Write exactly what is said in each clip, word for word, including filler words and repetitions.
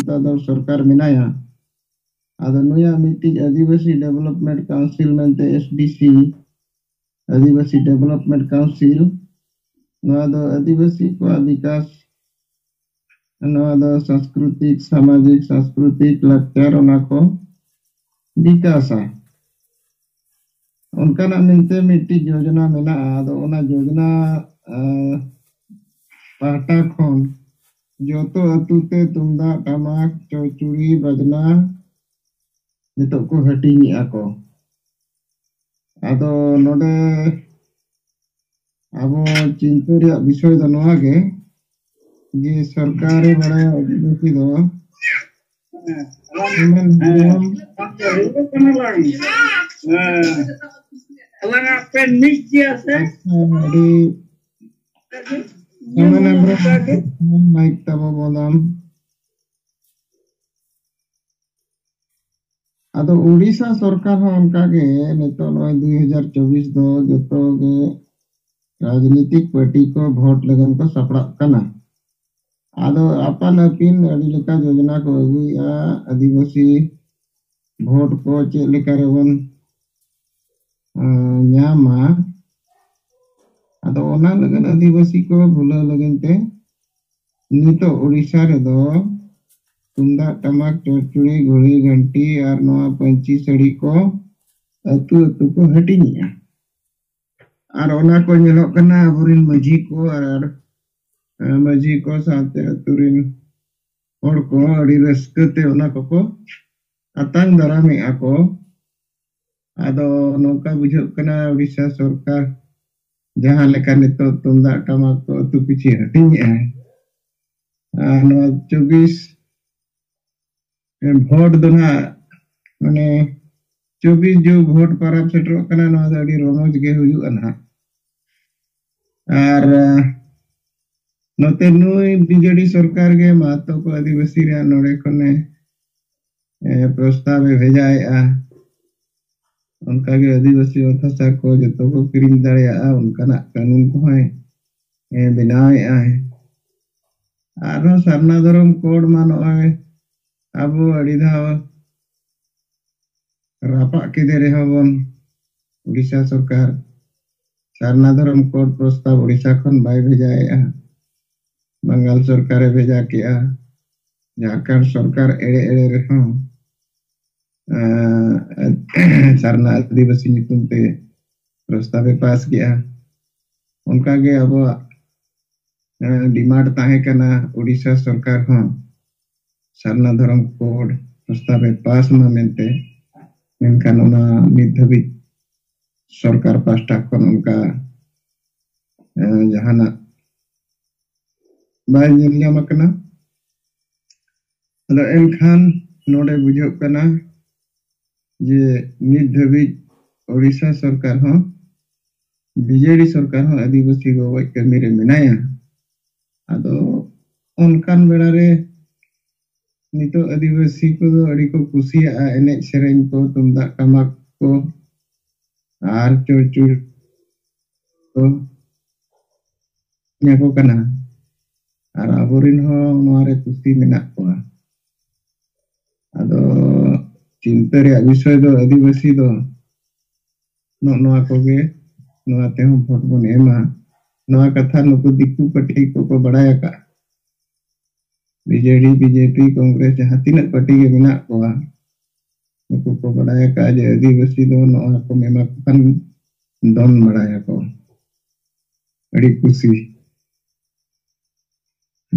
ᱡᱚᱱᱚᱛᱟ ᱫᱚᱞ ᱥᱚᱨᱠᱟᱨ ᱢᱮᱱᱟᱭᱟ᱾ ᱟᱫᱚ ᱱᱩᱭᱟᱜ ᱢᱤᱫᱴᱤᱡ ᱟᱹᱫᱤᱵᱟᱹᱥᱤ ᱰᱮᱵᱷᱞᱚᱯᱢᱮᱱᱴ ᱠᱟᱣᱩᱱᱥᱤᱞ ᱢᱮᱱᱛᱮ, ᱮᱥᱰᱤᱥᱤ, ᱟᱹᱫᱤᱵᱟᱹᱥᱤ ᱰᱮᱵᱷᱞᱚᱯᱢᱮᱱᱴ ᱠᱟᱣᱩᱱᱥᱤᱞ, ᱱᱚᱣᱟ ᱫᱚ ᱟᱹᱫᱤᱵᱟᱹᱥᱤ ᱠᱚᱣᱟᱜ ᱵᱤᱠᱟᱥ, ᱱᱚᱣᱟ ᱫᱚ ᱥᱟᱝᱥᱠᱨᱤᱛᱤᱠ, ᱥᱟᱢᱟᱡᱤᱠ, ᱥᱟᱝᱥᱠᱨᱤᱛᱤᱠ, ᱞᱟᱠᱪᱟᱨ, ᱚᱱᱟ ᱠᱚ ᱵᱤᱠᱟᱥᱟ᱾ ᱚᱱᱠᱟᱱᱟᱜ ᱢᱮᱱᱛᱮ ᱢᱤᱫᱴᱤᱡ ᱡᱳᱡᱚᱱᱟ ᱢᱮᱱᱟᱜᱼᱟ᱾ ᱟᱫᱚ ᱚᱱᱟ ᱡᱳᱡᱚᱱᱟ, ᱟᱸ, ᱯᱟᱦᱴᱟ ᱠᱷᱚᱱ ᱡᱚᱛᱚ ᱟᱹᱛᱩ ᱛᱮ ᱛᱩᱢᱫᱟᱜ, ᱴᱟᱢᱟᱠ, ᱪᱚᱲᱪᱩᱲᱤ, ᱵᱟᱡᱽᱱᱟ ᱱᱤᱛᱚᱜ ᱠᱚ ᱦᱟᱹᱴᱤᱧᱮᱜᱼᱟ ᱠᱚ᱾ ᱟᱫᱚ ᱱᱚᱰᱮ ᱟᱵᱚ ᱪᱤᱱᱛᱟᱹ ᱨᱮᱭᱟᱜ ᱵᱤᱥᱚᱭ ᱫᱚ ᱱᱚᱣᱟ ᱜᱮ, ᱡᱮ ᱥᱚᱨᱠᱟᱨᱮ ᱵᱟᱲᱟᱭᱟ ᱟᱹᱫᱤᱵᱟᱹᱥᱤ ᱫᱚ ᱦᱮᱸ, ᱦᱮᱸ, ᱦᱮᱸ, ᱦᱩᱭᱩᱜ ᱠᱟᱱᱟ ᱞᱟᱝ᱾ ᱦᱮᱸ᱾ ᱟᱞᱟᱝᱟᱜ ᱯᱮ ᱢᱤᱫ ᱜᱮᱭᱟ ᱥᱮ? ᱟᱪᱪᱷᱟ, ᱟᱹᱰᱤ ᱡᱮᱢᱚᱱ ᱥᱟᱢᱟᱱ ᱦᱮᱢᱵᱨᱚᱢ, ᱚᱱᱠᱟ ᱜᱮ᱾ ᱢᱟᱭᱤᱠ ᱛᱟᱵᱚ ᱵᱚᱱᱫᱚᱭ᱾ ᱟᱫᱚ ᱩᱲᱤᱥᱥᱟ ᱥᱚᱨᱠᱟᱨ ᱦᱚᱸ ᱚᱱᱠᱟ ᱜᱮ ᱱᱤᱛᱚᱜ ᱱᱚᱜᱼᱚᱭ ᱫᱩᱭ ᱦᱟᱡᱟᱨ ᱪᱚᱵᱵᱤᱥ ᱫᱚ ᱡᱚᱛᱚ ᱜᱮ ᱨᱟᱡᱽᱱᱤᱛᱤᱠ ᱯᱟᱨᱴᱤ ᱠᱚ ᱵᱷᱳᱴ ᱞᱟᱹᱜᱤᱫ ᱠᱚ ᱥᱟᱯᱲᱟᱜ ᱠᱟᱱᱟ᱾ ᱟᱫᱚ ᱟᱯᱟᱱ ᱟᱹᱯᱤᱱ ᱟᱹᱰᱤ ᱞᱮᱠᱟ ᱡᱳᱡᱚᱱᱟ ᱠᱚ ᱟᱹᱜᱩᱭᱮᱫᱼᱟ, ᱟᱹᱫᱤᱵᱟᱹᱥᱤ ᱵᱷᱳᱴ ᱠᱚ ᱪᱮᱫ ᱞᱮᱠᱟ ᱨᱮᱵᱚᱱ, ᱟᱸ, ᱧᱟᱢᱟ᱾ ᱟᱫᱚ ᱚᱱᱟ ᱞᱟᱹᱜᱤᱫ ᱟᱹᱫᱤᱵᱟᱹᱥᱤ ᱠᱚ ᱵᱷᱩᱞᱟᱹᱣ ᱞᱟᱹᱜᱤᱫ ᱛᱮ ᱱᱤᱛᱚᱜ ᱩᱲᱤᱥᱥᱟ ᱨᱮᱫᱚ ᱛᱩᱢᱫᱟᱜ, ᱴᱟᱢᱟᱠ, ᱪᱚᱲᱪᱩᱲᱤ, ᱜᱷᱩᱲᱤ, ᱜᱷᱟᱱᱴᱤ ᱟᱨ ᱱᱚᱣᱟ ᱯᱟᱹᱧᱪᱤ ᱥᱟᱹᱲᱤ ᱠᱚ ᱟᱹᱛᱩ ᱟᱹᱛᱩ ᱠᱚ ᱦᱟᱹᱴᱤᱧᱮᱜᱼᱟ᱾ ᱟᱨ ᱚᱱᱟ ᱠᱚ ᱧᱮᱞᱚᱜ ᱠᱟᱱᱟ ᱟᱵᱚᱨᱮᱱ ᱢᱟᱹᱡᱷᱤ ᱠᱚ ᱟᱨ, ᱟᱨ, ᱮ, ᱢᱟᱹᱡᱷᱤ ᱠᱚ ᱥᱟᱶᱛᱮ ᱟᱹᱛᱩ ᱨᱮᱱ ᱦᱚᱲ ᱠᱚ ᱟᱹᱰᱤ ᱨᱟᱹᱥᱠᱟᱹ ᱛᱮ ᱚᱱᱟ ᱠᱚᱠᱚ ᱟᱛᱟᱝ ᱫᱟᱨᱟᱢᱮᱜᱼᱟ ᱠᱚ᱾ ᱟᱫᱚ ᱱᱚᱝᱠᱟ ᱵᱩᱡᱷᱟᱹᱜ ᱠᱟᱱᱟ ᱩᱲᱤᱥᱥᱟ ᱥᱚᱨᱠᱟᱨ ᱡᱟᱦᱟᱸ ᱞᱮᱠᱟ ᱱᱤᱛᱚᱜ ᱛᱩᱢᱫᱟᱜ ᱴᱟᱢᱟᱠ ᱠᱚ ᱟᱹᱛᱩ ᱯᱤᱪᱷᱤ ᱦᱟᱹᱴᱤᱧᱮᱜᱼᱟ, ᱟᱨ ᱱᱚᱣᱟ ᱪᱚᱵᱵᱤᱥ ᱵᱷᱳᱴ ᱫᱚ ᱱᱟᱦᱟᱜ, ᱢᱟᱱᱮ, ᱪᱚᱵᱵᱤᱥ ᱡᱩ ᱵᱷᱳᱴ ᱯᱟᱨᱟᱵᱽ ᱥᱮᱴᱮᱨᱚᱜ ᱠᱟᱱᱟ, ᱱᱚᱣᱟ ᱫᱚ ᱟᱹᱰᱤ ᱨᱚᱢᱚᱡᱽ ᱜᱮ ᱦᱩᱭᱩᱜᱼᱟ ᱱᱟᱦᱟᱜ᱾ ᱟᱨ, ᱟᱸ, ᱱᱚᱛᱮ ᱱᱩᱭ ᱵᱤᱡᱮᱰᱤ ᱥᱚᱨᱠᱟᱨ ᱜᱮ ᱢᱟᱦᱟᱛᱚ ᱠᱚ ᱟᱹᱫᱤᱵᱟᱹᱥᱤ ᱨᱮᱭᱟᱜ ᱱᱚᱰᱮ ᱠᱷᱚᱱᱮ, ᱮ, ᱯᱨᱚᱥᱛᱟᱵ ᱮ ᱵᱷᱮᱡᱟᱭᱮᱜᱼᱟ᱾ ᱚᱱᱠᱟᱜᱮ ᱟᱹᱫᱤᱵᱟᱹᱥᱤ ᱚᱛ ᱦᱟᱥᱟ ᱠᱚ ᱡᱚᱛᱚ ᱠᱚ ᱠᱤᱨᱤᱧ ᱫᱟᱲᱮᱭᱟᱜᱼᱟ, ᱚᱱᱠᱟᱱᱟᱜ ᱠᱟᱹᱱᱩᱱ ᱠᱚᱦᱚᱸᱭ, ᱮ, ᱵᱮᱱᱟᱣᱮᱜᱼᱟᱭ᱾ ᱟᱨᱦᱚᱸ ᱥᱟᱨᱱᱟ ᱫᱷᱚᱨᱚᱢ ᱠᱳᱰ ᱢᱟ ᱱᱚᱜᱼᱚᱭ ᱟᱵᱚ ᱟᱹᱰᱤ ᱫᱷᱟᱣ ᱨᱟᱯᱟᱜ ᱠᱮᱫᱮ ᱨᱮᱦᱚᱸ ᱵᱚᱱ, ᱩᱲᱤᱥᱥᱟ ᱥᱚᱨᱠᱟᱨ ᱥᱟᱨᱱᱟ ᱫᱷᱚᱨᱚᱢ ᱠᱳᱰ ᱯᱨᱚᱥᱛᱟᱵ ᱩᱲᱤᱥᱥᱟ ᱠᱷᱚᱱ ᱵᱟᱭ ᱵᱷᱮᱡᱟᱭᱮᱫᱼᱟ, ᱵᱟᱝᱜᱟᱞ ᱥᱚᱨᱠᱟᱨᱮ ᱵᱷᱮᱡᱟ ᱠᱮᱜᱼᱟ, ᱡᱷᱟᱲᱠᱷᱚᱸᱰ ᱥᱚᱨᱠᱟᱨ ᱮᱲᱮ ᱮᱲᱮ ᱨᱮᱦᱚᱸ ᱥᱟᱨᱱᱟ ᱟᱹᱫᱤᱵᱟᱹᱥᱤ ᱧᱩᱛᱩᱢ ᱛᱮ ᱯᱨᱚᱥᱛᱟᱵ ᱮ ᱯᱟᱥ ᱠᱮᱜᱼᱟ᱾ ᱚᱱᱠᱟᱜᱮ ᱟᱵᱚᱣᱟᱜ ᱰᱤᱢᱟᱱᱰ ᱛᱟᱦᱮᱸ ᱠᱟᱱᱟ ᱩᱲᱤᱥᱥᱟ ᱥᱚᱨᱠᱟᱨ ᱦᱚᱸ ᱥᱟᱨᱱᱟ ᱫᱷᱚᱨᱚᱢ ᱠᱳᱰ ᱯᱨᱚᱥᱛᱟᱵ ᱮ ᱯᱟᱥ ᱢᱟ ᱢᱮᱱᱛᱮ, ᱢᱮᱱᱠᱷᱟᱱ ᱚᱱᱟ ᱱᱤᱛ ᱫᱷᱟᱹᱵᱤᱡ ᱥᱚᱨᱠᱟᱨ ᱯᱟᱦᱴᱟ ᱠᱷᱚᱱ ᱚᱱᱠᱟ ᱡᱟᱦᱟᱱᱟᱜ ᱵᱟᱭ ᱧᱮᱞ ᱧᱟᱢ ᱟᱠᱟᱱᱟ᱾ ᱟᱫᱚ ᱮᱱᱠᱷᱟᱱ ᱱᱚᱰᱮ ᱵᱩᱡᱷᱟᱹᱜ ᱠᱟᱱᱟ ᱡᱮ ᱱᱤᱛ ᱫᱷᱟᱹᱵᱤᱡ ᱳᱰᱤᱥᱟ ᱥᱚᱨᱠᱟᱨ ᱦᱚᱸ, ᱵᱤᱡᱮᱰᱤ ᱥᱚᱨᱠᱟᱨ ᱦᱚᱸ ᱟᱹᱫᱤᱵᱟᱹᱥᱤ ᱜᱚᱜᱚᱡ ᱠᱟᱹᱢᱤ ᱨᱮ ᱢᱮᱱᱟᱭᱟ᱾ ᱟᱫᱚ ᱚᱱᱠᱟᱱ ᱵᱮᱲᱟ ᱨᱮ ᱱᱤᱛᱚᱜ ᱟᱹᱫᱤᱵᱟᱹᱥᱤ ᱠᱚᱫᱚ ᱟᱹᱰᱤ ᱠᱚ ᱠᱩᱥᱤᱭᱟᱜᱼᱟ ᱮᱱᱮᱡ ᱥᱮᱨᱮᱧ ᱠᱚ, ᱛᱩᱢᱫᱟᱜ ᱴᱟᱢᱟᱠ ᱠᱚ ᱟᱨ ᱪᱚᱲᱪᱩᱲ ᱠᱚ ᱧᱟᱠᱚ ᱠᱟᱱᱟ᱾ ᱟᱨ ᱟᱵᱚᱨᱮᱱ ᱦᱚᱸ ᱱᱚᱣᱟ ᱨᱮ ᱠᱩᱥᱤ ᱢᱮᱱᱟᱜ ᱠᱚᱣᱟ᱾ ᱟᱫᱚ ᱪᱤᱱᱛᱟᱹ ᱨᱮᱭᱟᱜ ᱵᱤᱥᱚᱭ ᱫᱚ ᱟᱹᱫᱤᱵᱟᱹᱥᱤ ᱫᱚ ᱱᱚᱜᱼᱚ ᱱᱚᱣᱟ ᱠᱚᱜᱮ, ᱱᱚᱣᱟ ᱛᱮᱦᱚᱸ ᱵᱷᱳᱴ ᱵᱚᱱ ᱮᱢᱟ᱾ ᱱᱚᱣᱟ ᱠᱟᱛᱷᱟ ᱱᱩᱠᱩ ᱫᱤᱠᱩ ᱯᱟᱹᱴᱤ ᱠᱚᱠᱚ ᱵᱟᱲᱟᱭ ᱟᱠᱟᱫ᱾ ᱵᱤᱡᱮᱰᱤ, ᱵᱤᱡᱮᱯᱤ, ᱠᱚᱝᱜᱨᱮᱥ, ᱡᱟᱦᱟᱸ ᱛᱤᱱᱟᱹᱜ ᱯᱟᱹᱴᱤ ᱜᱮ ᱢᱮᱱᱟᱜ ᱠᱚᱣᱟ, ᱱᱩᱠᱩ ᱠᱚ ᱵᱟᱲᱟᱭ ᱟᱠᱟᱫ ᱡᱮ ᱟᱹᱫᱤᱵᱟᱹᱥᱤ ᱫᱚ ᱱᱚᱣᱟ ᱠᱚ ᱮᱢᱟ ᱠᱚ ᱠᱷᱟᱱ ᱫᱚᱱ ᱵᱟᱲᱟᱭᱟᱠᱚ᱾ ᱟᱹᱰᱤ ᱠᱩᱥᱤ᱾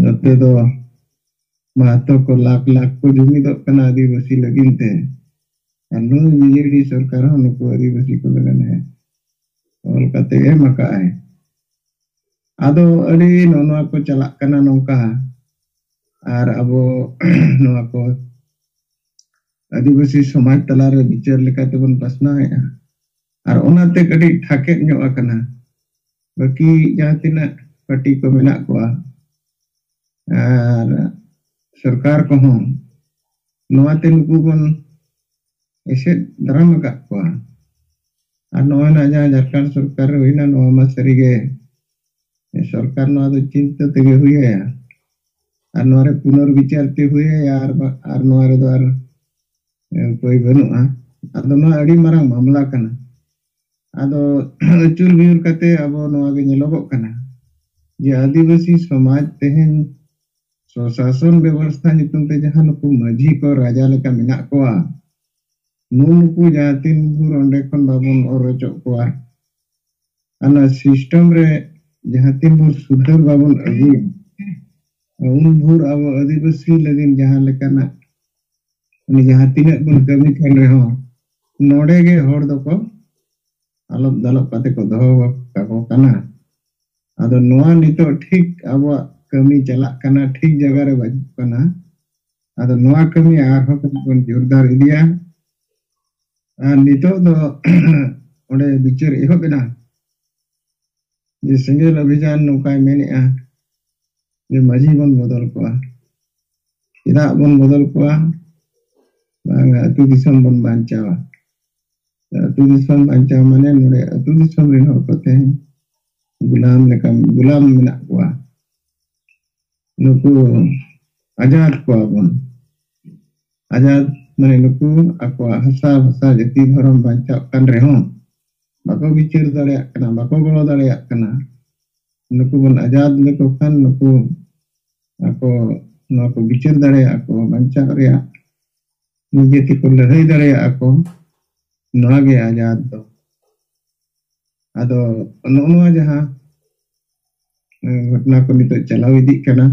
ᱱᱚᱛᱮ ᱫᱚ ᱢᱟᱦᱟᱛᱚ ᱠᱚ ᱞᱟᱠᱷ ᱞᱟᱠᱷ ᱠᱚ ᱡᱩᱢᱤᱫᱚᱜ ᱠᱟᱱᱟ ᱟᱹᱫᱤᱵᱟᱹᱥᱤ ᱞᱟᱹᱜᱤᱫ ᱛᱮ᱾ ᱟᱨ ᱱᱩᱭ ᱵᱤᱡᱮᱰᱤ ᱥᱚᱨᱠᱟᱨ ᱦᱚᱸ ᱱᱩᱠᱩ ᱟᱹᱫᱤᱵᱟᱹᱥᱤ ᱠᱚ ᱞᱟᱹᱜᱤᱫ ᱮ ᱚᱞ ᱠᱟᱛᱮ ᱮᱢ ᱟᱠᱟᱫ ᱟᱭ᱾ ᱟᱫᱚ ᱟᱹᱰᱤ ᱱᱚᱜᱼᱚ ᱱᱚᱣᱟ ᱠᱚ ᱪᱟᱞᱟᱜ ᱠᱟᱱᱟ ᱱᱚᱝᱠᱟ᱾ ᱟᱨ ᱟᱵᱚ ᱱᱚᱣᱟ ᱠᱚ ᱟᱹᱫᱤᱵᱟᱹᱥᱤ ᱥᱚᱢᱟᱡᱽ ᱛᱟᱞᱟᱨᱮ ᱵᱤᱪᱟᱹᱨ ᱞᱮᱠᱟᱛᱮᱵᱚᱱ ᱯᱟᱥᱱᱟᱣᱮᱫᱼᱟ᱾ ᱟᱨ ᱚᱱᱟᱛᱮ ᱠᱟᱹᱴᱤᱡ ᱴᱷᱟᱠᱮᱫ ᱧᱚᱜ ᱟᱠᱟᱱᱟ᱾ ᱵᱟᱹᱠᱤ ᱡᱟᱦᱟᱸ ᱛᱤᱱᱟᱹᱜ ᱯᱟᱹᱴᱤ ᱠᱚ ᱢᱮᱱᱟᱜ ᱠᱚᱣᱟ ᱟᱨ ᱥᱚᱨᱠᱟᱨ ᱠᱚᱦᱚᱸ ᱱᱚᱣᱟᱛᱮ ᱱᱩᱠᱩ ᱵᱚᱱ ᱮᱥᱮᱫ ᱫᱟᱨᱟᱢ ᱟᱠᱟᱫ ᱠᱚᱣᱟ᱾ ᱟᱨ ᱱᱚᱣᱟ ᱨᱮᱱᱟᱜ ᱡᱟᱦᱟᱸ ᱡᱷᱟᱲᱠᱷᱚᱸᱰ ᱥᱚᱨᱠᱟᱨ ᱨᱮ ᱦᱩᱭᱱᱟ, ᱱᱚᱣᱟ ᱢᱟ ᱥᱟᱹᱨᱤᱜᱮ ᱥᱚᱨᱠᱟᱨ ᱱᱚᱣᱟ ᱫᱚ ᱪᱤᱱᱛᱟᱹ ᱛᱮᱜᱮ ᱦᱩᱭ ᱟᱭᱟ᱾ ᱟᱨ ᱱᱚᱣᱟ ᱨᱮ ᱯᱩᱱᱚᱨᱵᱤᱪᱟᱨ ᱛᱮ ᱦᱩᱭ ᱟᱭᱟ, ᱟᱨ ᱵᱟ-, ᱟᱨ ᱱᱚᱣᱟ ᱨᱮᱫᱚ ᱟᱨ, ᱮ, ᱩᱯᱟᱹᱭ ᱵᱟᱹᱱᱩᱜᱼᱟ᱾ ᱟᱫᱚ ᱱᱚᱣᱟ ᱟᱹᱰᱤ ᱢᱟᱨᱟᱝ ᱢᱟᱢᱞᱟ ᱠᱟᱱᱟ᱾ ᱟᱫᱚ ᱟᱹᱪᱩᱨ ᱵᱤᱭᱩᱨ ᱠᱟᱛᱮ ᱟᱵᱚ ᱱᱚᱣᱟ ᱜᱮ ᱧᱮᱞᱚᱜᱚᱜ ᱠᱟᱱᱟ ᱡᱮ ᱟᱹᱫᱤᱵᱟᱹᱥᱤ ᱥᱚᱢᱟᱡᱽ ᱛᱮᱦᱮᱧ ᱥᱚᱥᱟᱥᱚᱱ ᱵᱮᱵᱚᱥᱛᱷᱟ ᱧᱩᱛᱩᱢ ᱛᱮ ᱡᱟᱦᱟᱸ ᱱᱩᱠᱩ ᱢᱟᱹᱡᱷᱤ ᱠᱚ ᱨᱟᱡᱟ ᱞᱮᱠᱟ ᱢᱮᱱᱟᱜ ᱠᱚᱣᱟ, ᱱᱩᱜᱼᱩ ᱱᱩᱠᱩ ᱡᱟᱦᱟᱸ ᱛᱤᱱ ᱵᱷᱳᱨ ᱚᱸᱰᱮ ᱠᱷᱚᱱ ᱵᱟᱵᱚᱱ ᱚᱨ ᱦᱚᱪᱚᱜ ᱠᱚᱣᱟ, ᱟᱨ ᱱᱚᱣᱟ system ᱨᱮ ᱡᱟᱦᱟᱸ ᱛᱤᱱ ᱵᱷᱳᱨ ᱥᱩᱫᱷᱟᱹᱨ ᱵᱟᱵᱚᱱ ᱟᱹᱜᱩᱭᱟ, ᱩᱱ ᱵᱷᱳᱨ ᱟᱵᱚ ᱟᱹᱫᱤᱵᱟᱹᱥᱤ ᱞᱟᱹᱜᱤᱫ ᱡᱟᱦᱟᱸ ᱞᱮᱠᱟᱱᱟᱜ ᱩᱱᱤ ᱡᱟᱦᱟᱸ ᱛᱤᱱᱟᱹᱜ ᱵᱚᱱ ᱠᱟᱹᱢᱤ ᱠᱟᱱ ᱨᱮᱦᱚᱸ, ᱱᱚᱰᱮ ᱜᱮ ᱦᱚᱲ ᱫᱚᱠᱚ ᱟᱞᱚᱯ ᱫᱟᱞᱚᱯ ᱠᱟᱛᱮ ᱠᱚ ᱫᱚᱦᱚ ᱠᱟᱠᱚ ᱠᱟᱱᱟ᱾ ᱟᱫᱚ ᱱᱚᱣᱟ ᱱᱤᱛᱚᱜ ᱴᱷᱤᱠ ᱟᱵᱚᱣᱟᱜ ᱠᱟᱹᱢᱤ ᱪᱟᱞᱟᱜ ᱠᱟᱱᱟ, ᱴᱷᱤᱠ ᱡᱟᱭᱜᱟ ᱨᱮ ᱵᱟᱹᱪᱩᱜ ᱠᱟᱱᱟ᱾ ᱟᱫᱚ ᱱᱚᱣᱟ ᱠᱟᱹᱢᱤ ᱟᱨᱦᱚᱸ ᱠᱟᱹᱴᱤᱡ ᱵᱚᱱ ᱡᱳᱨᱫᱟᱨ ᱤᱫᱤᱭᱟ᱾ ᱟᱨ ᱱᱤᱛᱚᱜ ᱫᱚ ᱚᱸᱰᱮ ᱵᱤᱪᱟᱹᱨ ᱮᱦᱚᱵ ᱮᱱᱟ ᱡᱮ ᱥᱮᱸᱜᱮᱞ ᱚᱵᱷᱤᱡᱟᱱ ᱱᱚᱝᱠᱟᱭ ᱢᱮᱱᱮᱜᱼᱟ ᱡᱮ ᱢᱟᱹᱡᱷᱤ ᱵᱚᱱ ᱵᱚᱫᱚᱞ ᱠᱚᱣᱟ᱾ ᱪᱮᱫᱟᱜ ᱵᱚᱱ ᱵᱚᱫᱚᱞ ᱠᱚᱣᱟ? ᱵᱟᱝ, ᱟᱹᱛᱩ ᱫᱤᱥᱚᱢ ᱵᱚᱱ ᱵᱟᱧᱪᱟᱣᱟ᱾ ᱟᱹᱛᱩ ᱫᱤᱥᱚᱢ ᱵᱟᱧᱪᱟᱣ ᱢᱟᱱᱮ ᱱᱚᱰᱮ ᱟᱹᱛᱩ ᱫᱤᱥᱚᱢ ᱨᱮᱱ ᱦᱚᱲ ᱠᱚ ᱛᱮᱦᱮᱧ ᱜᱩᱞᱟᱢ ᱞᱮᱠᱟ, ᱜᱩᱞᱟᱢ ᱢᱮᱱᱟᱜ ᱠᱚᱣᱟ᱾ ᱱᱩᱠᱩ ᱟᱡᱟᱫ ᱠᱚᱣᱟ ᱵᱚᱱ᱾ ᱟᱡᱟᱫ ᱢᱟᱱᱮ ᱱᱩᱠᱩ ᱟᱠᱚᱣᱟᱜ ᱦᱟᱥᱟ ᱵᱷᱟᱥᱟ ᱡᱟᱹᱛᱤ ᱫᱷᱚᱨᱚᱢ ᱵᱟᱧᱪᱟᱜ ᱠᱟᱱ ᱨᱮᱦᱚᱸ ᱵᱟᱠᱚ ᱵᱤᱪᱟᱹᱨ ᱫᱟᱲᱮᱭᱟᱜ ᱠᱟᱱᱟ, ᱵᱟᱠᱚ ᱜᱚᱲᱚ ᱫᱟᱲᱮᱭᱟᱜ ᱠᱟᱱᱟ᱾ ᱱᱩᱠᱩ ᱵᱚᱱ ᱟᱡᱟᱫ ᱞᱮᱠᱚ ᱠᱷᱟᱱ ᱱᱩᱠᱩ ᱟᱠᱚ ᱱᱚᱣᱟ ᱠᱚ ᱵᱤᱪᱟᱹᱨ ᱫᱟᱲᱮᱭᱟᱜᱼᱟ ᱠᱚ, ᱵᱟᱧᱪᱟᱜ ᱨᱮᱭᱟᱜ ᱱᱤᱡᱮ ᱛᱮᱠᱚ ᱞᱟᱹᱲᱦᱟᱹᱭ ᱫᱟᱲᱮᱭᱟᱜᱼᱟ ᱠᱚ᱾ ᱱᱚᱣᱟ ᱜᱮ ᱟᱡᱟᱫ ᱫᱚ᱾ ᱟᱫᱚ ᱱᱚᱜᱼᱚ ᱱᱚᱣᱟ ᱡᱟᱦᱟᱸ, ᱮ, ᱜᱷᱚᱴᱚᱱᱟ ᱠᱚ ᱱᱤᱛᱚᱜ ᱪᱟᱞᱟᱣ ᱤᱫᱤᱜ ᱠᱟᱱᱟ,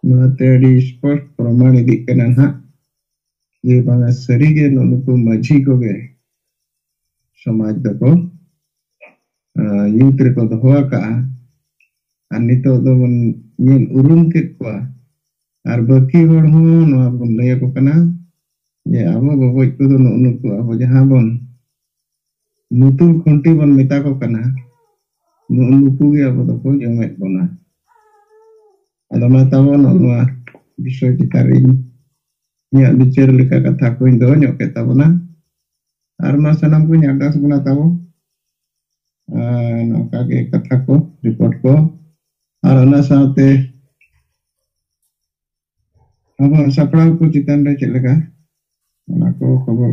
ᱱᱚᱣᱟᱛᱮ ᱟᱹᱰᱤ ᱥᱯᱚᱥᱴ ᱯᱨᱚᱢᱟᱬ ᱤᱫᱤᱜ ᱠᱟᱱᱟ ᱱᱟᱦᱟᱜ ᱡᱮ ᱵᱟᱝᱟ ᱥᱟᱹᱨᱤᱜᱮ ᱱᱩᱜᱼᱩ ᱱᱩᱠᱩ ᱢᱟᱹᱡᱷᱤ ᱠᱚᱜᱮ ᱥᱚᱢᱟᱡᱽ ᱫᱚᱠᱚ, ᱮ, ᱧᱩᱛ ᱨᱮᱠᱚ ᱫᱚᱦᱚ ᱟᱠᱟᱜᱼᱟ᱾ ᱟᱨ ᱱᱤᱛᱚᱜ ᱫᱚᱵᱚᱱ ᱧᱮᱞ ᱩᱨᱩᱢ ᱠᱮᱫ ᱠᱚᱣᱟ᱾ ᱟᱨ ᱵᱟᱹᱠᱤ ᱦᱚᱲ ᱦᱚᱸ ᱱᱚᱣᱟ ᱵᱚᱱ ᱞᱟᱹᱭ ᱟᱠᱚ ᱠᱟᱱᱟ ᱡᱮ ᱟᱵᱚ ᱜᱚᱜᱚᱡ ᱠᱚᱫᱚ ᱱᱩᱜᱼᱩ ᱱᱩᱠᱩ ᱟᱵᱚ ᱡᱟᱦᱟᱸ ᱵᱚᱱ ᱱᱩᱛᱩᱞ ᱠᱷᱩᱱᱴᱤ ᱵᱚᱱ ᱢᱮᱛᱟ ᱠᱚ ᱠᱟᱱᱟ, ᱱᱩᱜᱼᱩ ᱱᱩᱠᱩ ᱜᱮ ᱟᱵᱚ ᱫᱚᱠᱚ ᱡᱚᱢᱮᱫ ᱵᱚᱱᱟ᱾ ᱟᱫᱚ ᱢᱟ ᱛᱟᱵᱚ ᱱᱚᱜᱼᱚ ᱱᱚᱣᱟ ᱵᱤᱥᱚᱭ ᱪᱮᱛᱟᱱ ᱨᱮ ᱤᱧ, ᱤᱧᱟᱹᱜ ᱵᱤᱪᱟᱹᱨ ᱞᱮᱠᱟ ᱠᱟᱛᱷᱟ ᱠᱚᱧ ᱫᱚᱦᱚ ᱧᱚᱜ ᱠᱮᱫ ᱛᱟᱵᱚᱱᱟ᱾ ᱟᱨ ᱢᱟ ᱥᱟᱱᱟᱢ ᱠᱚᱧ ᱟᱨᱫᱟᱥ ᱵᱚᱱᱟ ᱛᱟᱵᱚ, ᱟᱨ ᱱᱚᱝᱠᱟ ᱜᱮ ᱠᱟᱛᱷᱟ ᱠᱚ, ᱨᱤᱯᱳᱨᱴ ᱠᱚ, ᱟᱨ ᱚᱱᱟ ᱥᱟᱶᱛᱮ ᱟᱵᱚᱣᱟᱜ ᱥᱟᱯᱲᱟᱣ ᱠᱚ ᱪᱮᱛᱟᱱ ᱨᱮ ᱪᱮᱫ ᱞᱮᱠᱟ, ᱚᱱᱟ ᱠᱚ ᱠᱷᱚᱵᱚᱨ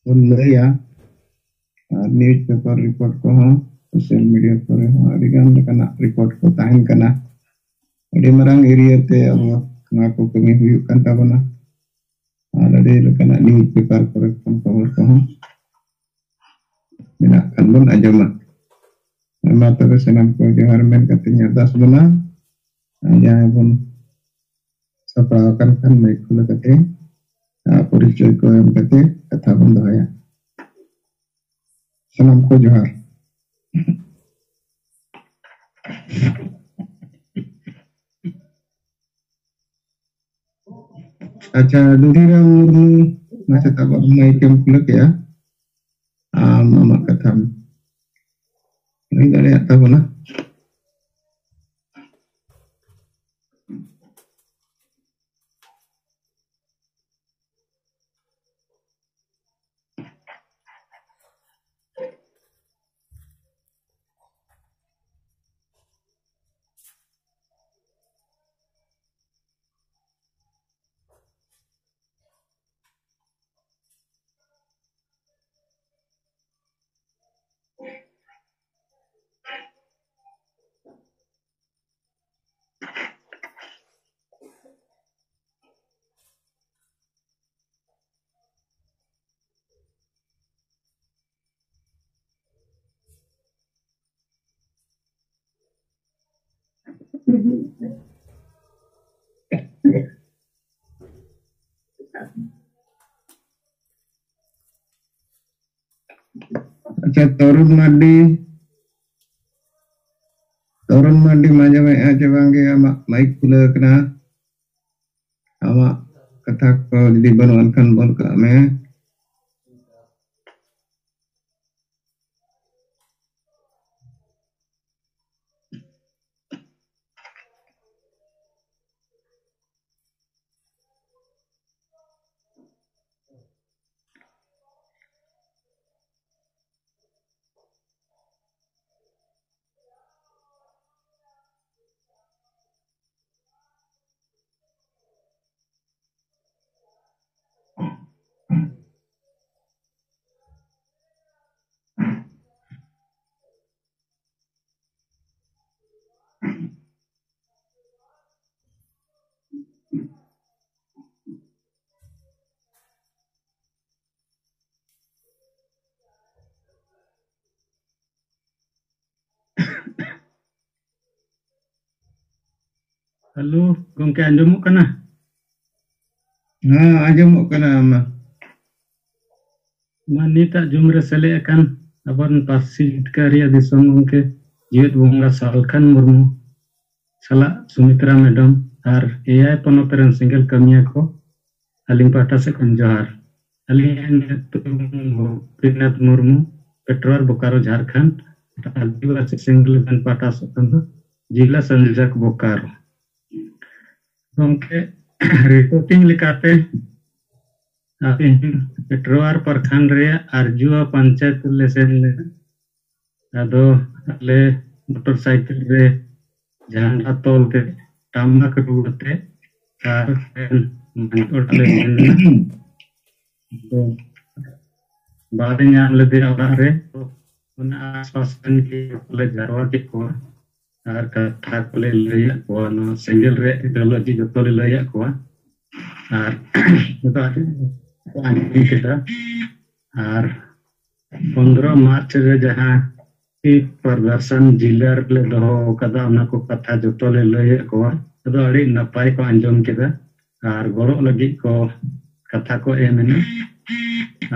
ᱵᱚᱱ ᱞᱟᱹᱭᱟ᱾ ᱟᱨ ᱱᱤᱭᱩᱡᱽ ᱯᱮᱯᱟᱨ ᱨᱤᱯᱳᱨᱴ ᱠᱚᱦᱚᱸ, ᱥᱳᱥᱟᱞ ᱢᱤᱰᱤᱭᱟ ᱠᱚᱨᱮ ᱦᱚᱸ ᱟᱹᱰᱤ ᱜᱟᱱ ᱞᱮᱠᱟᱱᱟᱜ ᱨᱤᱯᱳᱨᱴ ᱠᱚ ᱛᱟᱦᱮᱱ ᱠᱟᱱᱟ᱾ ᱟᱹᱰᱤ ᱢᱟᱨᱟᱝ ᱮᱨᱤᱭᱟ ᱛᱮ ᱟᱵᱚ ᱱᱚᱣᱟ ᱠᱚ ᱠᱟᱹᱢᱤ ᱦᱩᱭᱩᱜ ᱠᱟᱱ ᱛᱟᱵᱚᱱᱟ᱾ ᱟᱨ ᱟᱹᱰᱤ ᱞᱮᱠᱟᱱᱟᱜ ᱱᱤᱭᱩᱡᱽ ᱯᱮᱯᱟᱨ ᱠᱚᱨᱮ ᱠᱷᱚᱱ ᱠᱷᱚᱵᱚᱨ ᱠᱚᱦᱚᱸ ᱢᱮᱱᱟᱜ ᱠᱷᱟᱱ ᱵᱚᱱ ᱟᱸᱡᱚᱢᱟ᱾ ᱢᱟ ᱛᱚᱵᱮ ᱥᱟᱱᱟᱢ ᱠᱚ ᱡᱚᱦᱟᱨ ᱢᱮᱱ ᱠᱟᱛᱮ ᱤᱧ ᱟᱨᱫᱟᱥ ᱵᱚᱱᱟ, ᱟᱨ ᱡᱟᱦᱟᱸᱭ ᱵᱚᱱ ᱥᱟᱯᱲᱟᱣ ᱟᱠᱟᱱ ᱠᱷᱟᱱ ᱢᱟᱭᱤᱠ ᱠᱷᱩᱞᱟᱹ ᱠᱟᱛᱮ, ᱟᱨ ᱯᱚᱨᱤᱪᱚᱭ ᱠᱚ ᱮᱢ ᱠᱟᱛᱮ ᱠᱟᱛᱷᱟ ᱵᱚᱱ ᱫᱚᱦᱚᱭᱟ᱾ ᱥᱟᱱᱟᱢ ᱠᱚ ᱡᱚᱦᱟᱨ᱾ ᱟᱪᱪᱷᱟ, ᱫᱩᱫᱷᱤᱨᱟᱢ ᱢᱩᱨᱢᱩ, ᱢᱟᱪᱮᱛ ᱟᱵᱚᱣᱟᱜ ᱢᱟᱭᱤᱠ ᱮᱢ ᱠᱷᱩᱞᱟᱹ ᱠᱮᱜᱼᱟ, ᱟᱢ ᱟᱢᱟᱜ ᱠᱟᱛᱷᱟᱢ ᱞᱟᱹᱭ ᱫᱟᱲᱮᱭᱟᱜ ᱛᱟᱵᱚᱱᱟ᱾ ᱟᱪᱪᱷᱟ, ᱛᱚᱨᱩᱱ ᱢᱟᱨᱰᱤ, ᱛᱚᱨᱩᱱ ᱢᱟᱨᱰᱤᱢ ᱟᱸᱡᱚᱢᱮᱫᱼᱟ ᱪᱮ ᱵᱟᱝᱜᱮ? ᱟᱢᱟᱜ ᱢᱟᱭᱤᱠ ᱠᱷᱩᱞᱟᱹᱣ ᱟᱠᱟᱱᱟ᱾ ᱟᱢᱟᱜ ᱠᱟᱛᱷᱟ ᱠᱚ ᱡᱩᱫᱤ ᱵᱟᱹᱱᱩᱜ ᱟᱱ ᱠᱷᱟᱱ ᱵᱚᱱᱫ ᱠᱟᱜ ᱢᱮ᱾ ᱦᱮᱞᱳ, ᱜᱚᱢᱠᱮ ᱟᱸᱡᱚᱢᱚᱜ ᱠᱟᱱᱟ? ᱦᱮᱸ, ᱟᱸᱡᱚᱢᱚᱜ ᱠᱟᱱᱟ᱾ ᱢᱟ᱾ ᱢᱟ, ᱱᱤᱛᱟᱜ ᱡᱩᱢ ᱨᱮ ᱥᱮᱞᱮᱫ ᱟᱠᱟᱱ ᱟᱵᱚᱨᱮᱱ ᱯᱟᱹᱨᱥᱤ ᱡᱤᱛᱠᱟᱹᱨᱤᱭᱟᱹ ᱫᱤᱥᱚᱢ ᱜᱚᱢᱠᱮ ᱡᱤᱣᱮᱫ ᱵᱚᱸᱜᱟ ᱥᱟᱞᱠᱷᱟᱱ ᱢᱩᱨᱢᱩ ᱥᱟᱞᱟᱜ ᱥᱩᱢᱤᱛᱨᱟ ᱢᱮᱰᱚᱢ ᱟᱨ ᱮᱭᱟᱭ ᱯᱚᱱᱚᱛ ᱨᱮᱱ ᱥᱮᱸᱜᱮᱞ ᱠᱟᱹᱢᱤᱭᱟᱹ ᱠᱚ, ᱟᱹᱞᱤᱧ ᱯᱟᱦᱴᱟ ᱥᱮᱫ ᱠᱷᱚᱱ ᱡᱚᱦᱟᱨ᱾ ᱟᱹᱞᱤᱧᱟᱜ ᱧᱩᱛᱩᱢ ᱜᱳᱯᱤᱱᱟᱛᱷ ᱢᱩᱨᱢᱩ, ᱯᱮᱴᱨᱳᱣᱟᱨ, ᱵᱳᱠᱟᱨᱳ, ᱡᱷᱟᱲᱠᱷᱚᱸᱰ᱾ ᱟᱹᱫᱤᱵᱟᱹᱥᱤ ᱥᱮᱸᱜᱮᱞ ᱚᱵᱷᱤᱭᱟᱱ ᱯᱟᱦᱴᱟ ᱥᱮᱫ ᱠᱷᱚᱱ ᱫᱚ ᱡᱤᱞᱟ ᱥᱚᱝᱡᱳᱡᱚᱠ ᱵᱳᱠᱟᱨᱳ᱾ ᱜᱚᱢᱠᱮ, ᱨᱤᱯᱳᱨᱴᱤᱝ ᱞᱮᱠᱟᱛᱮ ᱟᱹᱞᱤᱧ ᱯᱮᱴᱨᱳᱣᱟᱨ ᱯᱨᱚᱠᱷᱚᱸᱰ ᱨᱮᱭᱟᱜ ᱟᱨᱡᱩᱣᱟ ᱯᱚᱧᱪᱟᱭᱮᱛ ᱞᱮ ᱥᱮᱱ ᱞᱮᱱᱟ᱾ ᱟᱫᱚ ᱟᱞᱮ ᱢᱚᱴᱚᱨ ᱥᱟᱭᱠᱮᱞ ᱨᱮ ᱡᱷᱟᱱᱰᱟ ᱛᱚᱞ ᱛᱮ, ᱴᱟᱢᱟᱠ ᱨᱩ ᱟᱛᱮ ᱟᱨ ᱢᱟᱹᱡᱷᱤ ᱚᱲᱟᱜ ᱞᱮ ᱥᱮᱱ ᱞᱮᱱᱟ᱾ ᱟᱫᱚ ᱵᱟᱞᱮ ᱧᱟᱢ ᱞᱮᱫᱮᱭᱟ ᱚᱲᱟᱜ ᱨᱮ᱾ ᱚᱱᱟ ᱟᱥᱯᱟᱥ ᱨᱮᱱ ᱜᱮ ᱞᱮ ᱡᱟᱨᱣᱟ ᱠᱮᱫ ᱠᱚᱣᱟ ᱟᱨ ᱠᱟᱛᱷᱟ ᱠᱚᱞᱮ ᱞᱟᱹᱭᱟᱫ ᱠᱚᱣᱟ, ᱱᱚᱣᱟ ᱥᱮᱸᱜᱮᱞ ᱨᱮᱭᱟᱜ ᱤᱰᱤᱭᱳᱞᱚᱡᱤ ᱡᱚᱛᱚ ᱞᱮ ᱞᱟᱹᱭᱟᱫ ᱠᱚᱣᱟ᱾ ᱟᱨ ᱡᱚᱛᱚ ᱟᱹᱰᱤ ᱠᱚ ᱟᱸᱡᱚᱢ ᱠᱮᱫᱟ᱾ ᱟᱨ ᱯᱚᱱᱫᱽᱨᱚ ᱢᱟᱨᱪ ᱨᱮ ᱡᱟᱦᱟᱸ ᱯᱨᱚᱫᱚᱨᱥᱚᱱ ᱡᱤᱞᱟ ᱨᱮᱞᱮ ᱫᱚᱦᱚ ᱟᱠᱟᱫᱟ, ᱚᱱᱟ ᱠᱚ ᱠᱟᱛᱷᱟ ᱡᱚᱛᱚ ᱞᱮ ᱞᱟᱹᱭᱟᱫ ᱠᱚᱣᱟ᱾ ᱟᱫᱚ ᱟᱹᱰᱤ ᱱᱟᱯᱟᱭ ᱠᱚ ᱟᱸᱡᱚᱢ ᱠᱮᱫᱟ ᱟᱨ ᱜᱚᱲᱚᱜ ᱞᱟᱹᱜᱤᱫ ᱠᱚ ᱠᱟᱛᱷᱟ ᱠᱚ ᱮᱢ ᱮᱱᱟ᱾